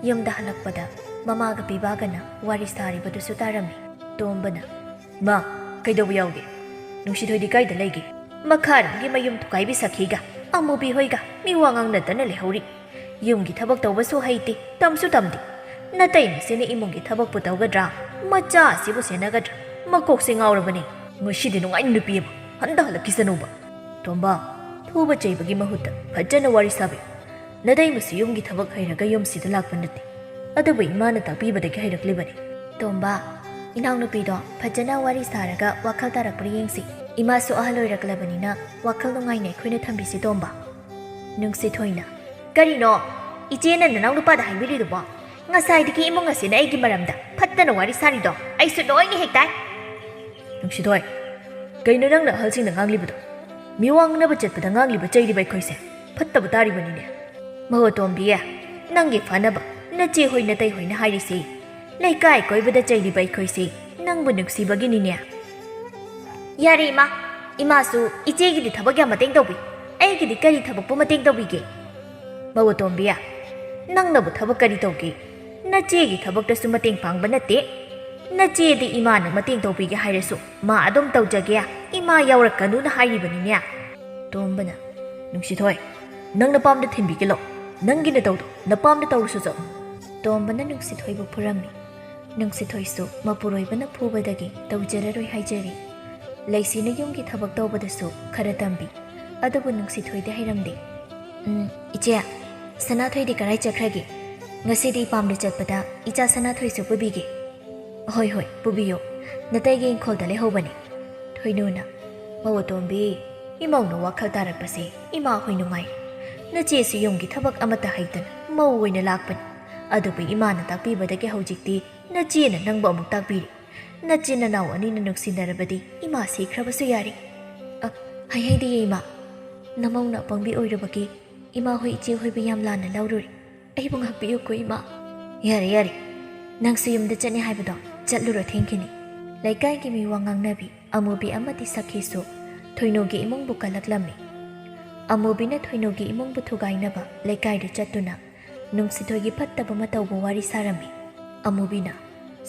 ꯌꯨꯝꯗ ꯍꯜꯂꯛꯄꯗ ꯃꯃꯥꯒ ꯄꯤꯕꯥꯒꯅ ꯋꯥꯔꯤ ꯁꯥꯔꯤꯕꯗꯨꯁꯨ ꯇꯥꯔꯝꯃꯤ꯫ ꯇꯣꯝꯕꯅ, "ꯃꯥ, ꯀꯩꯗꯧꯕ ꯌꯥꯎꯒꯦ? ꯅꯨꯡꯁꯤꯊꯣꯏꯗꯤ ꯀꯥꯏꯗ ꯂꯩꯒꯦ?" "ꯃꯈꯥꯔꯣꯝꯒꯤ ꯃꯌꯨꯝ ꯊꯨꯒꯥꯏꯕꯤ ꯁꯈꯤꯒ ꯑꯃꯨꯕꯤ ꯍꯣꯏꯒ ꯃꯤ ꯋꯥ ꯉꯥꯡꯅꯗꯅ ꯂꯩꯍꯧꯔꯤ꯫ ꯌꯨꯝꯒꯤ ꯊꯕꯛ ꯇꯧꯕꯁꯨ ꯍꯩꯇꯦ, ꯇꯝꯁꯨ ꯇꯝꯗꯦ꯫ ꯅꯇꯩꯃꯁꯤꯅ ꯏꯃꯨꯡꯒꯤ ꯊꯕꯛꯄꯨ ꯇꯧꯒꯗ꯭ꯔꯥ? ꯃꯆꯥ ꯑꯁꯤꯕꯨ ꯁꯦꯟꯅꯒꯗ꯭ꯔꯥ? ꯃꯀꯣꯛꯁꯦ ꯉꯥꯎꯔꯕꯅꯦ꯫ ꯉꯁꯤꯗꯤ ꯅꯨꯡꯉꯥꯏꯅ ꯅꯨꯄꯤ ꯑꯃ ꯍꯟꯊꯍꯜꯂꯛꯈꯤꯁꯅꯨꯕ꯫ ꯇꯣꯝꯕ, ꯐꯨꯕ ꯆꯩꯕꯒꯤ ꯃꯍꯨꯠꯇ ꯐꯖꯅ ꯋꯥꯔꯤ ꯁꯥꯕꯤꯌꯨ꯫ ꯅꯇꯩꯃꯁꯨ ꯌꯨꯝꯒꯤ ꯊꯕꯛ ꯍꯩꯔꯒ ꯌꯨꯝꯁꯤꯗ ꯂꯥꯛꯄ ꯅꯠꯇꯦ, ꯑꯗꯨꯕꯨ ꯏꯃꯥꯅ ꯇꯥꯛꯄꯤꯕꯗꯒꯤ ꯍꯩꯔꯛꯂꯤꯕꯅꯤ꯫" ꯇꯣꯝꯕ, ꯏꯅꯥꯎꯅꯨꯄꯤꯗꯣ ꯐꯖꯅ ꯋꯥꯔꯤ ꯁꯥꯔꯒ ꯋꯥꯈꯜ ꯇꯥꯔꯛꯄ꯭ꯔꯥ ꯌꯦꯡꯁꯤ꯫ ꯏꯃꯥꯁꯨ ꯑꯍꯜ ꯑꯣꯏꯔꯛꯂꯕꯅꯤꯅ ꯋꯥꯈꯜ ꯅꯨꯡꯉꯥꯏꯅ ꯑꯩꯈꯣꯏꯅ ꯊꯝꯕꯤꯁꯤ ꯇꯣꯝꯕ꯫ ꯅꯨꯡꯁꯤꯊꯣꯏꯅ, "ꯀꯔꯤꯅꯣ ꯏꯆꯦꯅ ꯅꯅꯥꯎ ꯅꯨꯄꯥꯗ ꯍꯥꯏꯕꯤꯔꯤꯗꯨꯕꯣ? ꯉꯁꯥꯏꯗꯒꯤ ꯏꯃꯨꯡ ꯑꯁꯤꯅ ꯑꯩꯒꯤ ꯃꯔꯝꯗ ꯐꯠꯇꯅ ꯋꯥꯔꯤ ꯁꯥꯔꯤꯗꯣ ꯑꯩꯁꯨ ꯂꯣꯏꯅ ꯍꯦꯛ ꯇꯥꯏ꯫" ꯅꯨꯡꯁꯤꯊꯣꯏ, ꯀꯩꯅꯣ ꯅꯪꯅ ꯑꯍꯜꯁꯤꯡꯗ ꯉꯥꯡꯂꯤꯕꯗꯣ? ꯃꯤ ꯋꯥ ꯉꯥꯡꯅꯕ ꯆꯠꯄꯗ ꯉꯥꯡꯂꯤꯕ ꯆꯩꯔꯤꯕ ꯑꯩꯈꯣꯏꯁꯦ ꯐꯠꯇꯕ ꯇꯥꯔꯤꯕꯅꯤꯅꯦ꯫ ꯃꯧ ꯑꯇꯣꯝꯕꯤ, ꯅꯪꯒꯤ ꯐꯅꯕ ꯅꯆꯦ ꯍꯣꯏ ꯅꯇꯩ ꯍꯣꯏꯅ ꯍꯥꯏꯔꯤꯁꯤ꯫ ꯂꯩꯀꯥꯏ ꯀꯣꯏꯕꯗ ꯆꯩꯔꯤꯕ ꯑꯩꯈꯣꯏꯁꯤ ꯅꯪꯕꯨ ꯅꯨꯡꯁꯤꯕꯒꯤꯅꯤꯅꯦ꯫ ꯌꯥꯔꯦ ꯏꯃꯥ, ꯏꯃꯥꯁꯨ ꯏꯆꯦꯒꯤꯗꯤ ꯊꯕꯛ ꯌꯥꯝ ꯃꯇꯦꯡ ꯇꯧꯕꯤ, ꯑꯩꯒꯤꯗꯤ ꯀꯔꯤ ꯊꯕꯛꯄꯨ ꯃꯇꯦꯡ ꯇꯧꯕꯤꯒꯦ? ꯃꯧ ꯑꯇꯣꯝꯕꯤ, ꯅꯪꯅꯕꯨ ꯊꯕꯛ ꯀꯔꯤ ꯇꯧꯒꯦ? ꯅꯆꯦꯒꯤ ꯊꯕꯛꯇꯁꯨ ꯃꯇꯦꯡ ꯄꯥꯡꯕ ꯅꯠꯇꯦ꯫ ꯅꯆꯦꯗꯤ ꯏꯃꯥꯅ ꯃꯇꯦꯡ ꯇꯧꯕꯤꯒꯦ ꯍꯥꯏꯔꯁꯨ ꯃꯥ ꯑꯗꯨꯝ ꯇꯧꯖꯒꯦ, ꯏꯃꯥ ꯌꯥꯎꯔꯛꯀꯅꯨꯅ ꯍꯥꯏꯔꯤꯕꯅꯤꯅꯦ꯫ ꯇꯣꯝꯕꯅ, ꯅꯨꯡꯁꯤꯊꯣꯏ, ꯅꯪ ꯅꯄꯥꯝꯗ ꯊꯤꯟꯕꯤꯒꯦ ꯂꯥꯎ꯫ ꯅꯪꯒꯤ ꯅꯇꯧꯗꯣ ꯅꯄꯥꯝꯗ ꯇꯧꯔꯨꯁꯨ ꯆꯠꯂꯨ꯫ ꯇꯣꯝꯕꯅ ꯅꯨꯡꯁꯤꯊꯣꯏꯕꯨ ꯐꯨꯔꯝꯃꯤ꯫ ꯅꯨꯡꯁꯤꯊꯣꯏꯁꯨ ꯃꯄꯨꯔꯣꯏꯕꯅ ꯐꯨꯕꯗꯒꯤ ꯇꯧꯖꯔꯔꯣꯏ ꯍꯥꯏꯖꯔꯤ꯫ ꯂꯩꯁꯤꯅ ꯌꯨꯝꯒꯤ ꯊꯕꯛ ꯇꯧꯕꯗꯁꯨ ꯈꯔ ꯇꯝꯕꯤ꯫ ꯑꯗꯨꯕꯨ ꯅꯨꯡꯁꯤꯊꯣꯏꯗꯤ ꯍꯩꯔꯝꯗꯦ꯫ "ꯎꯝ, ꯏꯆꯦ, ꯁꯅꯥꯊꯣꯏꯗꯤ ꯀꯔꯥꯏ ꯆꯠꯈ꯭ꯔꯒꯦ? ꯉꯁꯤꯗꯤ ꯏꯄꯥꯝꯗ ꯆꯠꯄꯗ ꯏꯆꯥ ꯁꯅꯥꯊꯣꯏꯁꯨ ꯄꯨꯕꯤꯒꯦ꯫" "ꯍꯣꯏ, ꯍꯣꯏ, ꯄꯨꯕꯤꯌꯨ꯫ ꯅꯇꯩꯒꯤ ꯏꯪꯈꯣꯜꯗ ꯂꯩꯍꯧꯕꯅꯤ꯫" ꯊꯣꯏꯅꯨꯅ, "ꯃꯧ ꯑꯇꯣꯝꯕꯤ, ꯏꯃꯧꯅ ꯋꯥꯈꯜ ꯇꯥꯔꯛꯄꯁꯦ ꯏꯃꯥ ꯍꯣꯏ ꯅꯨꯡꯉꯥꯏꯔꯦ꯫ ꯅꯆꯦꯁꯨ ꯌꯨꯝꯒꯤ ꯊꯕꯛ ꯑꯃꯠꯇ ꯍꯩꯇꯅ ꯃꯧ ꯑꯣꯏꯅ ꯂꯥꯛꯄꯅꯤ꯫ ꯑꯗꯨꯕꯨ ꯏꯃꯥꯅ ꯇꯥꯛꯄꯤꯕꯗꯒꯤ ꯍꯧꯖꯤꯛꯇꯤ ꯅꯆꯦꯅ ꯅꯪꯕꯨ ꯑꯃꯨꯛ ꯇꯥꯛꯄꯤꯔꯦ꯫ ꯅꯆꯤꯟ ꯅꯅꯥꯎ ꯑꯅꯤꯅ ꯅꯨꯡꯁꯤꯅꯔꯕꯗꯤ ꯏꯃꯥ ꯁꯤꯈ꯭ꯔꯕꯁꯨ ꯌꯥꯔꯦ꯫" "ꯑ, ꯍꯥꯏꯍꯩꯗꯤꯌꯦ ꯏꯃꯥ꯫ ꯅꯃꯧꯅ ꯑꯄꯪꯕꯤ ꯑꯣꯏꯔꯨꯕꯒꯤ ꯏꯃꯥ ꯍꯣꯏ ꯏꯆꯦ ꯍꯣꯏꯕꯨ ꯌꯥꯝ ꯂꯥꯟꯅ ꯂꯧꯔꯨꯔꯦ꯫ ꯑꯩꯕꯨ ꯉꯥꯛꯄꯤꯌꯨꯀꯣ ꯏꯃꯥ꯫" "ꯌꯥꯔꯦ, ꯌꯥꯔꯦ꯫ ꯅꯪꯁꯨ ꯌꯨꯝꯗ ꯆꯠꯅꯤ ꯍꯥꯏꯕꯗꯣ ꯆꯠꯂꯨꯔꯣ, ꯊꯦꯡꯈꯤꯅꯤ꯫" ꯂꯩꯀꯥꯏꯒꯤ ꯃꯤ ꯋꯥ ꯉꯥꯡꯅꯕꯤ ꯑꯃꯨꯕꯤ ꯑꯃꯗꯤ ꯁꯈꯤꯁꯨ ꯊꯣꯏꯅꯨꯒꯤ ꯏꯃꯨꯡꯕꯨ ꯀꯜꯂꯛꯂꯝꯃꯤ꯫ ꯑꯃꯨꯕꯤꯅ ꯊꯣꯏꯅꯨꯒꯤ ꯏꯃꯨꯡꯕꯨ ꯊꯨꯒꯥꯏꯅꯕ ꯂꯩꯀꯥꯏꯗ ꯆꯠꯇꯨꯅ ꯅꯨꯡꯁꯤꯊꯣꯏꯒꯤ ꯐꯠꯇꯕ ꯃꯇꯧꯕꯨ ꯋꯥꯔꯤ ꯁꯥꯔꯝꯃꯤ꯫ ꯑꯃꯨꯕꯤꯅ,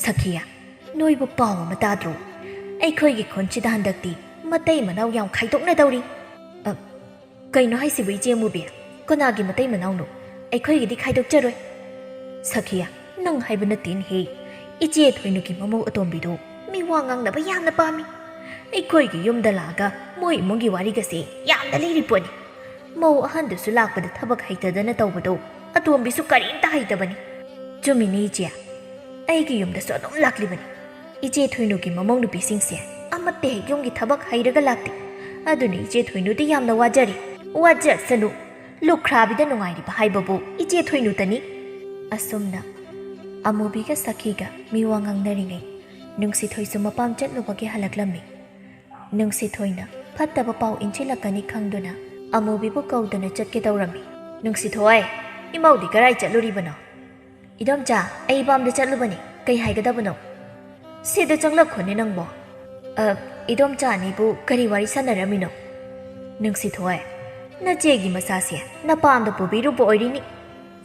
"ꯁꯈꯤꯌꯥ, ꯅꯣꯏꯕꯨ ꯄꯥꯎ ꯑꯃ ꯇꯥꯗ꯭ꯔꯣ? ꯑꯩꯈꯣꯏꯒꯤ ꯈꯨꯟꯁꯤꯗ ꯍꯟꯗꯛꯇꯤ ꯃꯇꯩ ꯃꯅꯥꯎ ꯌꯥꯝ ꯈꯥꯏꯗꯣꯛꯅꯗꯧꯔꯤ꯫" "ꯑ, ꯀꯩꯅꯣ ꯍꯥꯏꯁꯤꯕꯨ, ꯏꯆꯦ ꯑꯃꯨꯕꯤ? ꯀꯅꯥꯒꯤ ꯃꯇꯩ ꯃꯅꯥꯎꯅꯣ? ꯑꯩꯈꯣꯏꯒꯤꯗꯤ ꯈꯥꯏꯗꯣꯛꯆꯔꯣꯏ꯫" "ꯁꯈꯤꯌꯥ, ꯅꯪ ꯍꯥꯏꯕ ꯅꯠꯇꯦꯅꯦꯍꯦ꯫ ꯏꯆꯦ ꯊꯣꯏꯅꯨꯒꯤ ꯃꯃꯧ ꯑꯇꯣꯝꯕꯤꯗꯣ ꯃꯤ ꯋꯥ ꯉꯥꯡꯅꯕ ꯌꯥꯝꯅ ꯄꯥꯝꯃꯤ꯫ ꯑꯩꯈꯣꯏꯒꯤ ꯌꯨꯝꯗ ꯂꯥꯛꯑꯒ ꯃꯣꯏ ꯏꯃꯨꯡꯒꯤ ꯋꯥꯔꯤꯒꯁꯦ ꯌꯥꯝꯅ ꯂꯤꯔꯤ ꯄꯣꯠꯅꯤ꯫ ꯃꯧ ꯑꯍꯟꯗꯨꯁꯨ ꯂꯥꯛꯄꯗ ꯊꯕꯛ ꯍꯩꯇꯗꯅ ꯇꯧꯕꯗꯣ ꯑꯇꯣꯝꯕꯤꯁꯨ ꯀꯔꯤꯝꯇ ꯍꯩꯇꯕꯅꯤ꯫" "ꯆꯨꯝꯃꯤꯅꯤ ꯏꯆꯦ, ꯑꯩꯒꯤ ꯌꯨꯝꯗꯁꯨ ꯑꯗꯨꯝ ꯂꯥꯛꯂꯤꯕꯅꯤ꯫ ꯏꯆꯦ ꯊꯣꯏꯅꯨꯒꯤ ꯃꯃꯧ ꯅꯨꯄꯤꯁꯤꯡꯁꯦ ꯑꯃꯠꯇ ꯍꯦꯛ ꯌꯨꯝꯒꯤ ꯊꯕꯛ ꯍꯩꯔꯒ ꯂꯥꯛꯇꯦ꯫ ꯑꯗꯨꯅ ꯏꯆꯦ ꯊꯣꯏꯅꯨꯗꯤ ꯌꯥꯝꯅ ꯋꯥꯖꯔꯤ꯫" "ꯋꯥꯖꯁꯅꯨ, ꯂꯨꯈ꯭ꯔꯥꯕꯤꯗ ꯅꯨꯡꯉꯥꯏꯔꯤꯕ ꯍꯥꯏꯕꯕꯨ ꯏꯆꯦ ꯊꯣꯏꯅꯨꯇꯅꯤ꯫" ꯑꯁꯨꯝꯅ ꯑꯃꯨꯕꯤꯒ ꯁꯈꯤꯒ ꯃꯤꯋꯥ ꯉꯥꯡꯅꯔꯤꯉꯩ ꯅꯨꯡꯁꯤꯊꯣꯏꯁꯨ ꯃꯄꯥꯝ ꯆꯠꯂꯨꯕꯒꯤ ꯍꯜꯂꯛꯂꯝꯃꯤ꯫ ꯅꯨꯡꯁꯤꯊꯣꯏꯅ ꯐꯠꯇꯕ ꯄꯥꯎ ꯏꯟꯁꯤꯜꯂꯛꯀꯅꯤ ꯈꯪꯗꯨꯅ ꯑꯃꯨꯕꯤꯕꯨ ꯀꯧꯗꯨꯅ ꯆꯠꯀꯦ ꯇꯧꯔꯝꯃꯤ꯫ "ꯅꯨꯡꯁꯤꯊꯣꯏ, ꯏꯃꯧꯗꯤ ꯀꯔꯥꯏ ꯆꯠꯂꯨꯔꯤꯕꯅꯣ?" "ꯏꯗꯣꯝꯆꯥ, ꯑꯩ ꯄꯥꯝꯗ ꯆꯠꯂꯨꯕꯅꯤ꯫ ꯀꯩ ꯍꯥꯏꯒꯗꯕꯅꯣ?" "ꯁꯤꯗ ꯆꯪꯂꯛꯈꯣꯅꯦ ꯅꯪꯕꯣ꯫" "ꯑ, ꯏꯗꯣꯝꯆꯥ ꯑꯅꯤꯕꯨ ꯀꯔꯤ ꯋꯥꯔꯤ ꯁꯥꯟꯅꯔꯝꯃꯤꯅꯣ?" "ꯅꯨꯡꯁꯤꯊꯣꯏ, ꯅꯆꯦꯒꯤ ꯃꯆꯥꯁꯦ ꯅꯄꯥꯝꯗ ꯄꯨꯕꯤꯔꯨꯕ ꯑꯣꯏꯔꯤꯅꯤ꯫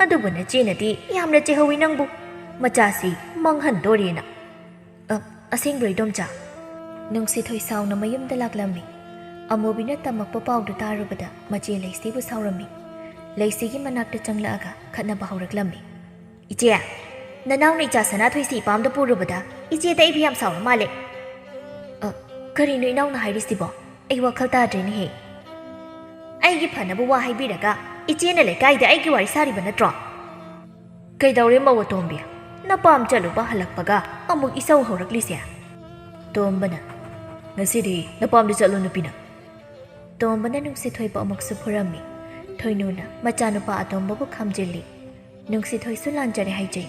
ꯑꯗꯨꯕꯨ ꯅꯆꯦꯅꯗꯤ ꯌꯥꯝꯅ ꯆꯤꯍꯧꯏ ꯅꯪꯕꯨ, ꯃꯆꯥꯁꯤ ꯃꯥꯡꯍꯟꯗꯣꯔꯦꯅ꯫" "ꯑ, ꯑꯁꯦꯡꯕ꯭ꯔꯣ ꯏꯗꯣꯝꯆꯥ?" ꯅꯨꯡꯁꯤꯊꯣꯏ ꯁꯥꯎꯅ ꯃꯌꯨꯝꯗ ꯂꯥꯛꯂꯝꯃꯤ꯫ ꯑꯃꯨꯕꯤꯅ ꯇꯝꯃꯛꯄ ꯄꯥꯎꯗꯨ ꯇꯥꯔꯨꯕꯗ ꯃꯆꯦ ꯂꯩꯁꯤꯕꯨ ꯁꯥꯎꯔꯝꯃꯤ꯫ ꯂꯩꯁꯤꯒꯤ ꯃꯅꯥꯛꯇ ꯆꯪꯂꯛꯑꯒ ꯈꯠꯅꯕ ꯍꯧꯔꯛꯂꯝꯃꯤ꯫ "ꯏꯆꯦ, ꯅꯅꯥꯎꯅ ꯏꯆꯥ ꯁꯅꯥꯊꯣꯏꯁꯤ ꯏꯄꯥꯝꯗ ꯄꯨꯔꯨꯕꯗ ꯏꯆꯦꯗ ꯑꯩꯕꯨ ꯌꯥꯝ ꯁꯥꯎꯔ ꯃꯥꯜꯂꯦ꯫" "ꯑ, ꯀꯔꯤꯅꯣ ꯏꯅꯥꯎꯅ ꯍꯥꯏꯔꯤꯁꯤꯕꯣ? ꯑꯩ ꯋꯥꯈꯜ ꯇꯥꯗ꯭ꯔꯦꯅꯦꯍꯦ꯫" "ꯑꯩꯒꯤ ꯐꯅꯕ ꯋꯥ ꯍꯥꯏꯕꯤꯔꯒ ꯏꯆꯦꯅ ꯂꯩꯀꯥꯏꯗ ꯑꯩꯒꯤ ꯋꯥꯔꯤ ꯁꯥꯔꯤꯕ ꯅꯠꯇ꯭ꯔꯣ?" "ꯀꯩꯗꯧꯔꯦ ꯃꯧ ꯑꯇꯣꯝꯕꯤ? ꯅꯄꯥꯝ ꯆꯠꯂꯨꯕ ꯍꯜꯂꯛꯄꯒ ꯑꯃꯨꯛ ꯏꯁꯧ ꯍꯧꯔꯛꯂꯤꯁꯦ?" ꯇꯣꯝꯕꯅ, "ꯉꯁꯤꯗꯤ ꯅꯄꯥꯝꯗ ꯆꯠꯂꯣ ꯅꯨꯄꯤꯅ꯫" ꯇꯣꯝꯕꯅ ꯅꯨꯡꯁꯤꯊꯣꯏꯕꯨ ꯑꯃꯨꯛꯁꯨ ꯐꯨꯔꯝꯃꯤ꯫ ꯊꯣꯏꯅꯨꯅ ꯃꯆꯥꯅꯨꯄꯥ ꯑꯇꯣꯝꯕꯕꯨ ꯈꯥꯝꯖꯤꯜꯂꯤ꯫ ꯅꯨꯡꯁꯤꯊꯣꯏꯁꯨ ꯂꯥꯟꯖꯔꯦ ꯍꯥꯏꯖꯩ꯫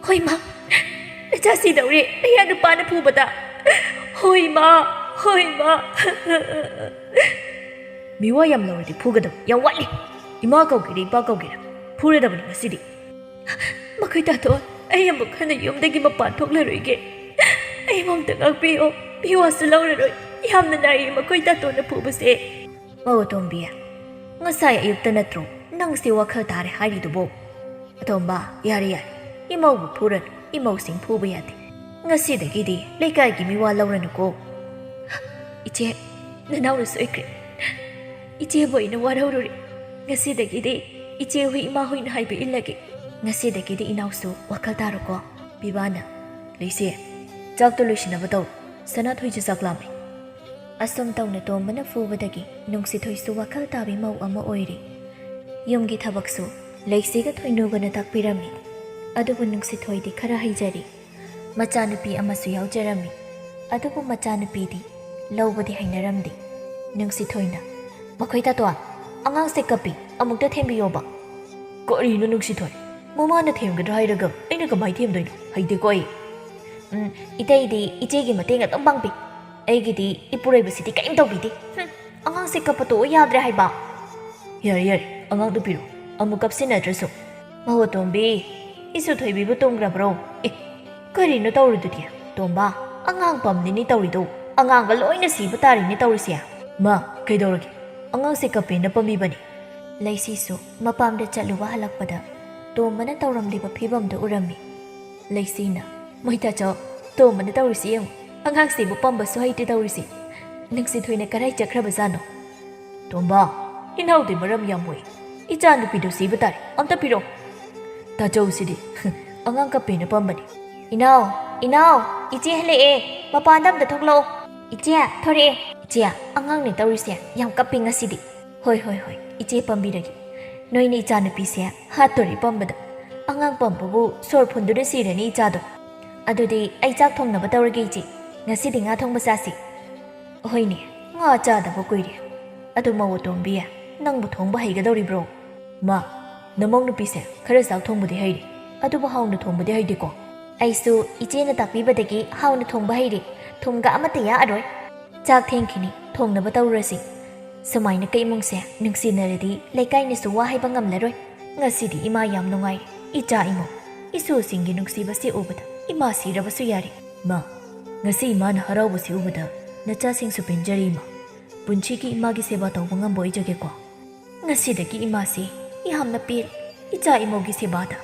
"ꯍꯣꯏ ꯃꯥ, ꯅꯆꯥ ꯁꯤꯗꯧꯔꯦ ꯅꯌꯥ ꯅꯨꯄꯥꯅ ꯐꯨꯕꯗ꯫ ꯍꯣꯏ ꯃꯥ, ꯍꯣꯏ ꯃꯥ꯫" "ꯃꯤꯋꯥ ꯌꯥꯝ ꯂꯧꯔꯗꯤ ꯐꯨꯒꯗꯕ ꯌꯥꯝ ꯋꯥꯠꯂꯤ꯫ ꯏꯃꯥ ꯀꯧꯒꯦꯔꯥ ꯏꯄꯥ ꯀꯧꯒꯦꯔꯥ ꯐꯨꯔꯗꯕꯅꯤ ꯉꯁꯤꯗꯤ꯫" "ꯃꯈꯣꯏ ꯇꯥꯇꯣꯟ, ꯑꯩ ꯑꯃꯨꯛ ꯍꯟꯅ ꯌꯨꯝꯗꯒꯤ ꯃꯄꯥꯟ ꯊꯣꯛꯂꯔꯣꯏꯒꯦ꯫ ꯑꯩꯕꯨ ꯑꯝꯇ ꯉꯥꯛꯄꯤꯌꯣ꯫ ꯃꯤꯋꯥꯁꯨ ꯂꯧꯔꯔꯣꯏ꯫ ꯌꯥꯝꯅ ꯅꯥꯏꯌꯦ ꯃꯈꯣꯏ ꯇꯥꯇꯣꯟꯅ ꯐꯨꯕꯁꯦ꯫" "ꯃꯧ ꯑꯇꯣꯝꯕꯤ, ꯉꯁꯥꯏ ꯑꯌꯨꯛꯇ ꯅꯠꯇ꯭ꯔꯣ ꯅꯪꯁꯦ ꯋꯥꯈꯜ ꯇꯥꯔꯦ ꯍꯥꯏꯔꯤꯗꯨꯕꯣ?" "ꯑꯇꯣꯝꯕ, ꯌꯥꯔꯦ ꯌꯥꯔꯦ, ꯏꯃꯧꯕꯨ ꯐꯨꯔꯅꯨ, ꯏꯃꯧꯁꯤꯡ ꯐꯨꯕ ꯌꯥꯗꯦ꯫ ꯉꯁꯤꯗꯒꯤꯗꯤ ꯂꯩꯀꯥꯏꯒꯤ ꯃꯤꯋꯥ ꯂꯧꯔꯅꯨꯀꯣ꯫" "ꯏꯆꯦ, ꯅꯅꯥꯎꯅ ꯁꯣꯏꯈ꯭ꯔꯦ꯫ ꯏꯆꯦꯕꯨ ꯑꯩꯅ ꯋꯥꯔꯧꯔꯨꯔꯦ꯫ ꯉꯁꯤꯗꯒꯤꯗꯤ ꯏꯆꯦ ꯍꯣꯏ ꯏꯃꯥ ꯍꯣꯏꯅ ꯍꯥꯏꯕ ꯏꯜꯂꯒꯦ꯫ ꯉꯁꯤꯗꯒꯤꯗꯤ ꯏꯅꯥꯎꯁꯨ ꯋꯥꯈꯜ ꯇꯥꯔꯣꯀꯣ꯫" ꯄꯤꯕꯥꯅ, "ꯂꯩꯁꯦ, ꯆꯥꯛꯇꯣ ꯂꯣꯏꯁꯤꯟꯅꯕ ꯇꯧ꯫ ꯁꯅꯥꯊꯣꯏꯁꯨ ꯆꯥꯛ ꯂꯥꯝꯃꯦ꯫" ꯑꯁꯨꯝ ꯇꯧꯅ ꯇꯣꯝꯕꯅ ꯐꯨꯕꯗꯒꯤ ꯅꯨꯡꯁꯤꯊꯣꯏꯁꯨ ꯋꯥꯈꯜ ꯇꯥꯕꯤ ꯃꯧ ꯑꯃ ꯑꯣꯏꯔꯤ꯫ ꯌꯨꯝꯒꯤ ꯊꯕꯛꯁꯨ ꯂꯩꯁꯤꯒ ꯊꯣꯏꯅꯨꯒꯅ ꯇꯥꯛꯄꯤꯔꯝꯃꯤ꯫ ꯑꯗꯨꯕꯨ ꯅꯨꯡꯁꯤꯊꯣꯏꯗꯤ ꯈꯔ ꯍꯩꯖꯔꯤ꯫ ꯃꯆꯥꯅꯨꯄꯤ ꯑꯃꯁꯨ ꯌꯥꯎꯖꯔꯝꯃꯤ꯫ ꯑꯗꯨꯕꯨ ꯃꯆꯥꯅꯨꯄꯤꯗꯤ ꯂꯧꯕꯗꯤ ꯍꯩꯅꯔꯝꯗꯦ꯫ ꯅꯨꯡꯁꯤꯊꯣꯏꯅ, "ꯃꯈꯣꯏ ꯇꯥꯇꯣꯟ, ꯑꯉꯥꯡꯁꯦ ꯀꯞꯄꯤ, ꯑꯃꯨꯛꯇ ꯊꯦꯝꯕꯤꯌꯣꯕ꯫" "ꯀꯔꯤꯅꯣ ꯅꯨꯡꯁꯤꯊꯣꯏ? ꯃꯃꯥꯅ ꯊꯦꯝꯒꯗ꯭ꯔꯥ ꯍꯥꯏꯔꯒ ꯑꯩꯅ ꯀꯃꯥꯏ ꯊꯦꯝꯗꯣꯏꯅꯣ? ꯍꯩꯇꯦꯀꯣ ꯑꯩ꯫" "ꯎꯝ, ꯏꯇꯩꯗꯤ ꯏꯆꯦꯒꯤ ꯃꯇꯦꯡ ꯑꯗꯨꯝ ꯄꯥꯡꯕꯤ꯫ ꯑꯩꯒꯤꯗꯤ ꯏꯄꯨꯔꯣꯏꯕꯁꯤꯗꯤ ꯀꯔꯤꯝ ꯇꯧꯕꯤꯗꯦ꯫ ꯍꯨꯝ, ꯑꯉꯥꯡꯁꯦ ꯀꯞꯄ ꯇꯣꯛꯑꯣ ꯌꯥꯗ꯭ꯔꯦ ꯍꯥꯏꯕ꯫" "ꯌꯥꯔꯦ, ꯌꯥꯔꯦ, ꯑꯉꯥꯡꯗꯨ ꯄꯤꯔꯣ꯫ ꯑꯃꯨꯛ ꯀꯞꯁꯤꯟꯅꯗ꯭ꯔꯁꯨ꯫" "ꯃꯧ ꯑꯇꯣꯝꯕꯤ, ꯏꯁꯨ ꯊꯣꯏꯕꯤꯕꯨ ꯇꯨꯝꯈ꯭ꯔꯕ꯭ꯔꯣ?" "ꯑꯦ, ꯀꯔꯤꯅꯣ ꯇꯧꯔꯤꯗꯨꯗꯤ? ꯇꯣꯝꯕ, ꯑꯉꯥꯡ ꯄꯝꯂꯤꯅꯤ ꯇꯧꯔꯤꯗꯣ꯫ ꯑꯉꯥꯡꯒ ꯂꯣꯏꯅ ꯁꯤꯕ ꯇꯥꯔꯤꯅꯦ ꯇꯧꯔꯤꯁꯦ꯫" "ꯃꯥ, ꯀꯩꯗꯧꯔꯒꯦ? ꯑꯉꯥꯡꯁꯦ ꯀꯞꯄꯦꯅ ꯄꯝꯕꯤꯕꯅꯤ꯫" ꯂꯩꯁꯤꯁꯨ ꯃꯄꯥꯝꯗ ꯆꯠꯂꯨꯕ ꯍꯜꯂꯛꯄꯗ ꯇꯣꯝꯕꯅ ꯇꯧꯔꯝꯂꯤꯕ ꯐꯤꯕꯝꯗꯨ ꯎꯔꯝꯃꯤ꯫ ꯂꯩꯁꯤꯅ, "ꯃꯣꯏ ꯇꯥꯆꯧ, ꯇꯣꯝꯕꯅ ꯇꯧꯔꯤꯁꯤ ꯌꯦꯡꯉꯨ꯫ ꯑꯉꯥꯡꯁꯤꯕꯨ ꯄꯝꯕꯁꯨ ꯍꯩꯇꯦ ꯇꯧꯔꯤꯁꯤ꯫ ꯅꯨꯡꯁꯤꯊꯣꯏꯅ ꯀꯔꯥꯏ ꯆꯠꯈ꯭ꯔꯕꯖꯥꯠꯅꯣ?" "ꯇꯣꯝꯕ, ꯏꯅꯥꯎꯗꯤ ꯃꯔꯝ ꯌꯥꯝ ꯃꯣꯛꯏ꯫ ꯏꯆꯥ ꯅꯨꯄꯤꯗꯨ ꯁꯤꯕ ꯇꯥꯔꯦ꯫ ꯑꯝꯇ ꯄꯤꯔꯣ꯫" "ꯇꯥꯆꯧꯁꯤꯗꯤ ꯑꯉꯥꯡ ꯀꯞꯄꯦꯅ ꯄꯝꯕꯅꯤ꯫" "ꯏꯅꯥꯎ, ꯏꯅꯥꯎ, ꯏꯆꯦ ꯍꯜꯂꯛꯑꯦ꯫ ꯃꯄꯥꯟꯗ ꯑꯝꯇ ꯊꯣꯛꯂꯛꯑꯣ꯫" "ꯏꯆꯦ, ꯊꯣꯔꯛꯑꯦ꯫" "ꯏꯆꯦ, ꯑꯉꯥꯡꯅꯦ ꯇꯧꯔꯤꯁꯦ꯫ ꯌꯥꯝ ꯀꯞꯄꯤ ꯉꯁꯤꯗꯤ꯫" "ꯍꯣꯏ, ꯍꯣꯏ, ꯍꯣꯏ꯫ ꯏꯆꯦ ꯄꯝꯕꯤꯔꯒꯦ꯫ ꯅꯣꯏꯅ ꯏꯆꯥ ꯅꯨꯄꯤꯁꯦ ꯍꯥꯠꯇꯣꯔꯤ ꯄꯝꯕꯗ꯫ ꯑꯉꯥꯡ ꯄꯝꯕꯕꯨ ꯁꯣꯔ ꯐꯨꯟꯗꯨꯅ ꯁꯤꯔꯅꯤ ꯏꯆꯥꯗꯣ꯫ ꯑꯗꯨꯗꯤ ꯑꯩ ꯆꯥꯛ ꯊꯣꯡꯅꯕ ꯇꯧꯔꯒꯦ ꯏꯆꯦ꯫ ꯉꯁꯤꯗꯤ ꯉꯥ ꯊꯣꯡꯕ ꯆꯥꯁꯤ꯫ ꯍꯣꯏꯅꯦ, ꯉꯥ ꯆꯥꯗꯕ ꯀꯨꯏꯔꯦ꯫ ꯑꯗꯨ ꯃꯧ ꯑꯇꯣꯝꯕꯤ, ꯅꯪꯕꯨ ꯊꯣꯡꯕ ꯍꯩꯒꯗꯧꯔꯤꯕ꯭ꯔꯣ? ꯃꯥ, ꯅꯃꯧ ꯅꯨꯄꯤꯁꯦ ꯈꯔ ꯆꯥꯛ ꯊꯣꯡꯕꯗꯤ ꯍꯩꯔꯦ, ꯑꯗꯨꯕꯨ ꯍꯥꯎꯅ ꯊꯣꯡꯕꯗꯤ ꯍꯩꯇꯦꯀꯣ꯫ ꯑꯩꯁꯨ ꯏꯆꯦꯅ ꯇꯥꯛꯄꯤꯕꯗꯒꯤ ꯍꯥꯎꯅ ꯊꯣꯡꯕ ꯍꯩꯔꯦ꯫ ꯊꯨꯝꯒ ꯑꯃꯠꯇ ꯌꯥꯛꯑꯔꯣꯏ꯫ ꯆꯥꯛ ꯊꯦꯡꯈꯤꯅꯤ, ꯊꯣꯡꯅꯕ ꯇꯧꯔꯁꯤ꯫ ꯁꯨꯃꯥꯏꯅ ꯀꯩ ꯏꯃꯨꯡꯁꯦ ꯅꯨꯡꯁꯤꯅꯔꯗꯤ ꯂꯩꯀꯥꯏꯅꯁꯨ ꯋꯥ ꯍꯥꯏꯕ ꯉꯝꯂꯔꯣꯏ꯫ ꯉꯁꯤꯗꯤ ꯏꯃꯥ ꯌꯥꯝ ꯅꯨꯡꯉꯥꯏꯔꯦ, ꯏꯆꯥ ꯏꯃꯧ꯫ ꯏꯁꯨꯁꯤꯡꯒꯤ ꯅꯨꯡꯁꯤꯕꯁꯤ ꯎꯕꯗ ꯏꯃꯥ ꯁꯤꯔꯕꯁꯨ ꯌꯥꯔꯦ꯫ ꯃꯥ, ꯉꯁꯤ ꯏꯃꯥꯅ ꯍꯔꯥꯎꯕꯁꯤ ꯎꯕꯗ ꯅꯆꯥꯁꯤꯡꯁꯨ ꯄꯦꯟꯖꯔꯦ ꯏꯃꯥ꯫ ꯄꯨꯟꯁꯤꯒꯤ ꯏꯃꯥꯒꯤ ꯁꯦꯕꯥ ꯇꯧꯕ ꯉꯝꯕ ꯑꯣꯏꯖꯒꯦꯀꯣ꯫ ꯉꯁꯤꯗꯒꯤ ꯏꯃꯥꯁꯤ ꯌꯥꯝꯅ ꯄꯦꯜꯂꯦ꯫ ꯏꯆꯥ ꯏꯃꯧꯒꯤ ꯁꯦꯕꯥꯗ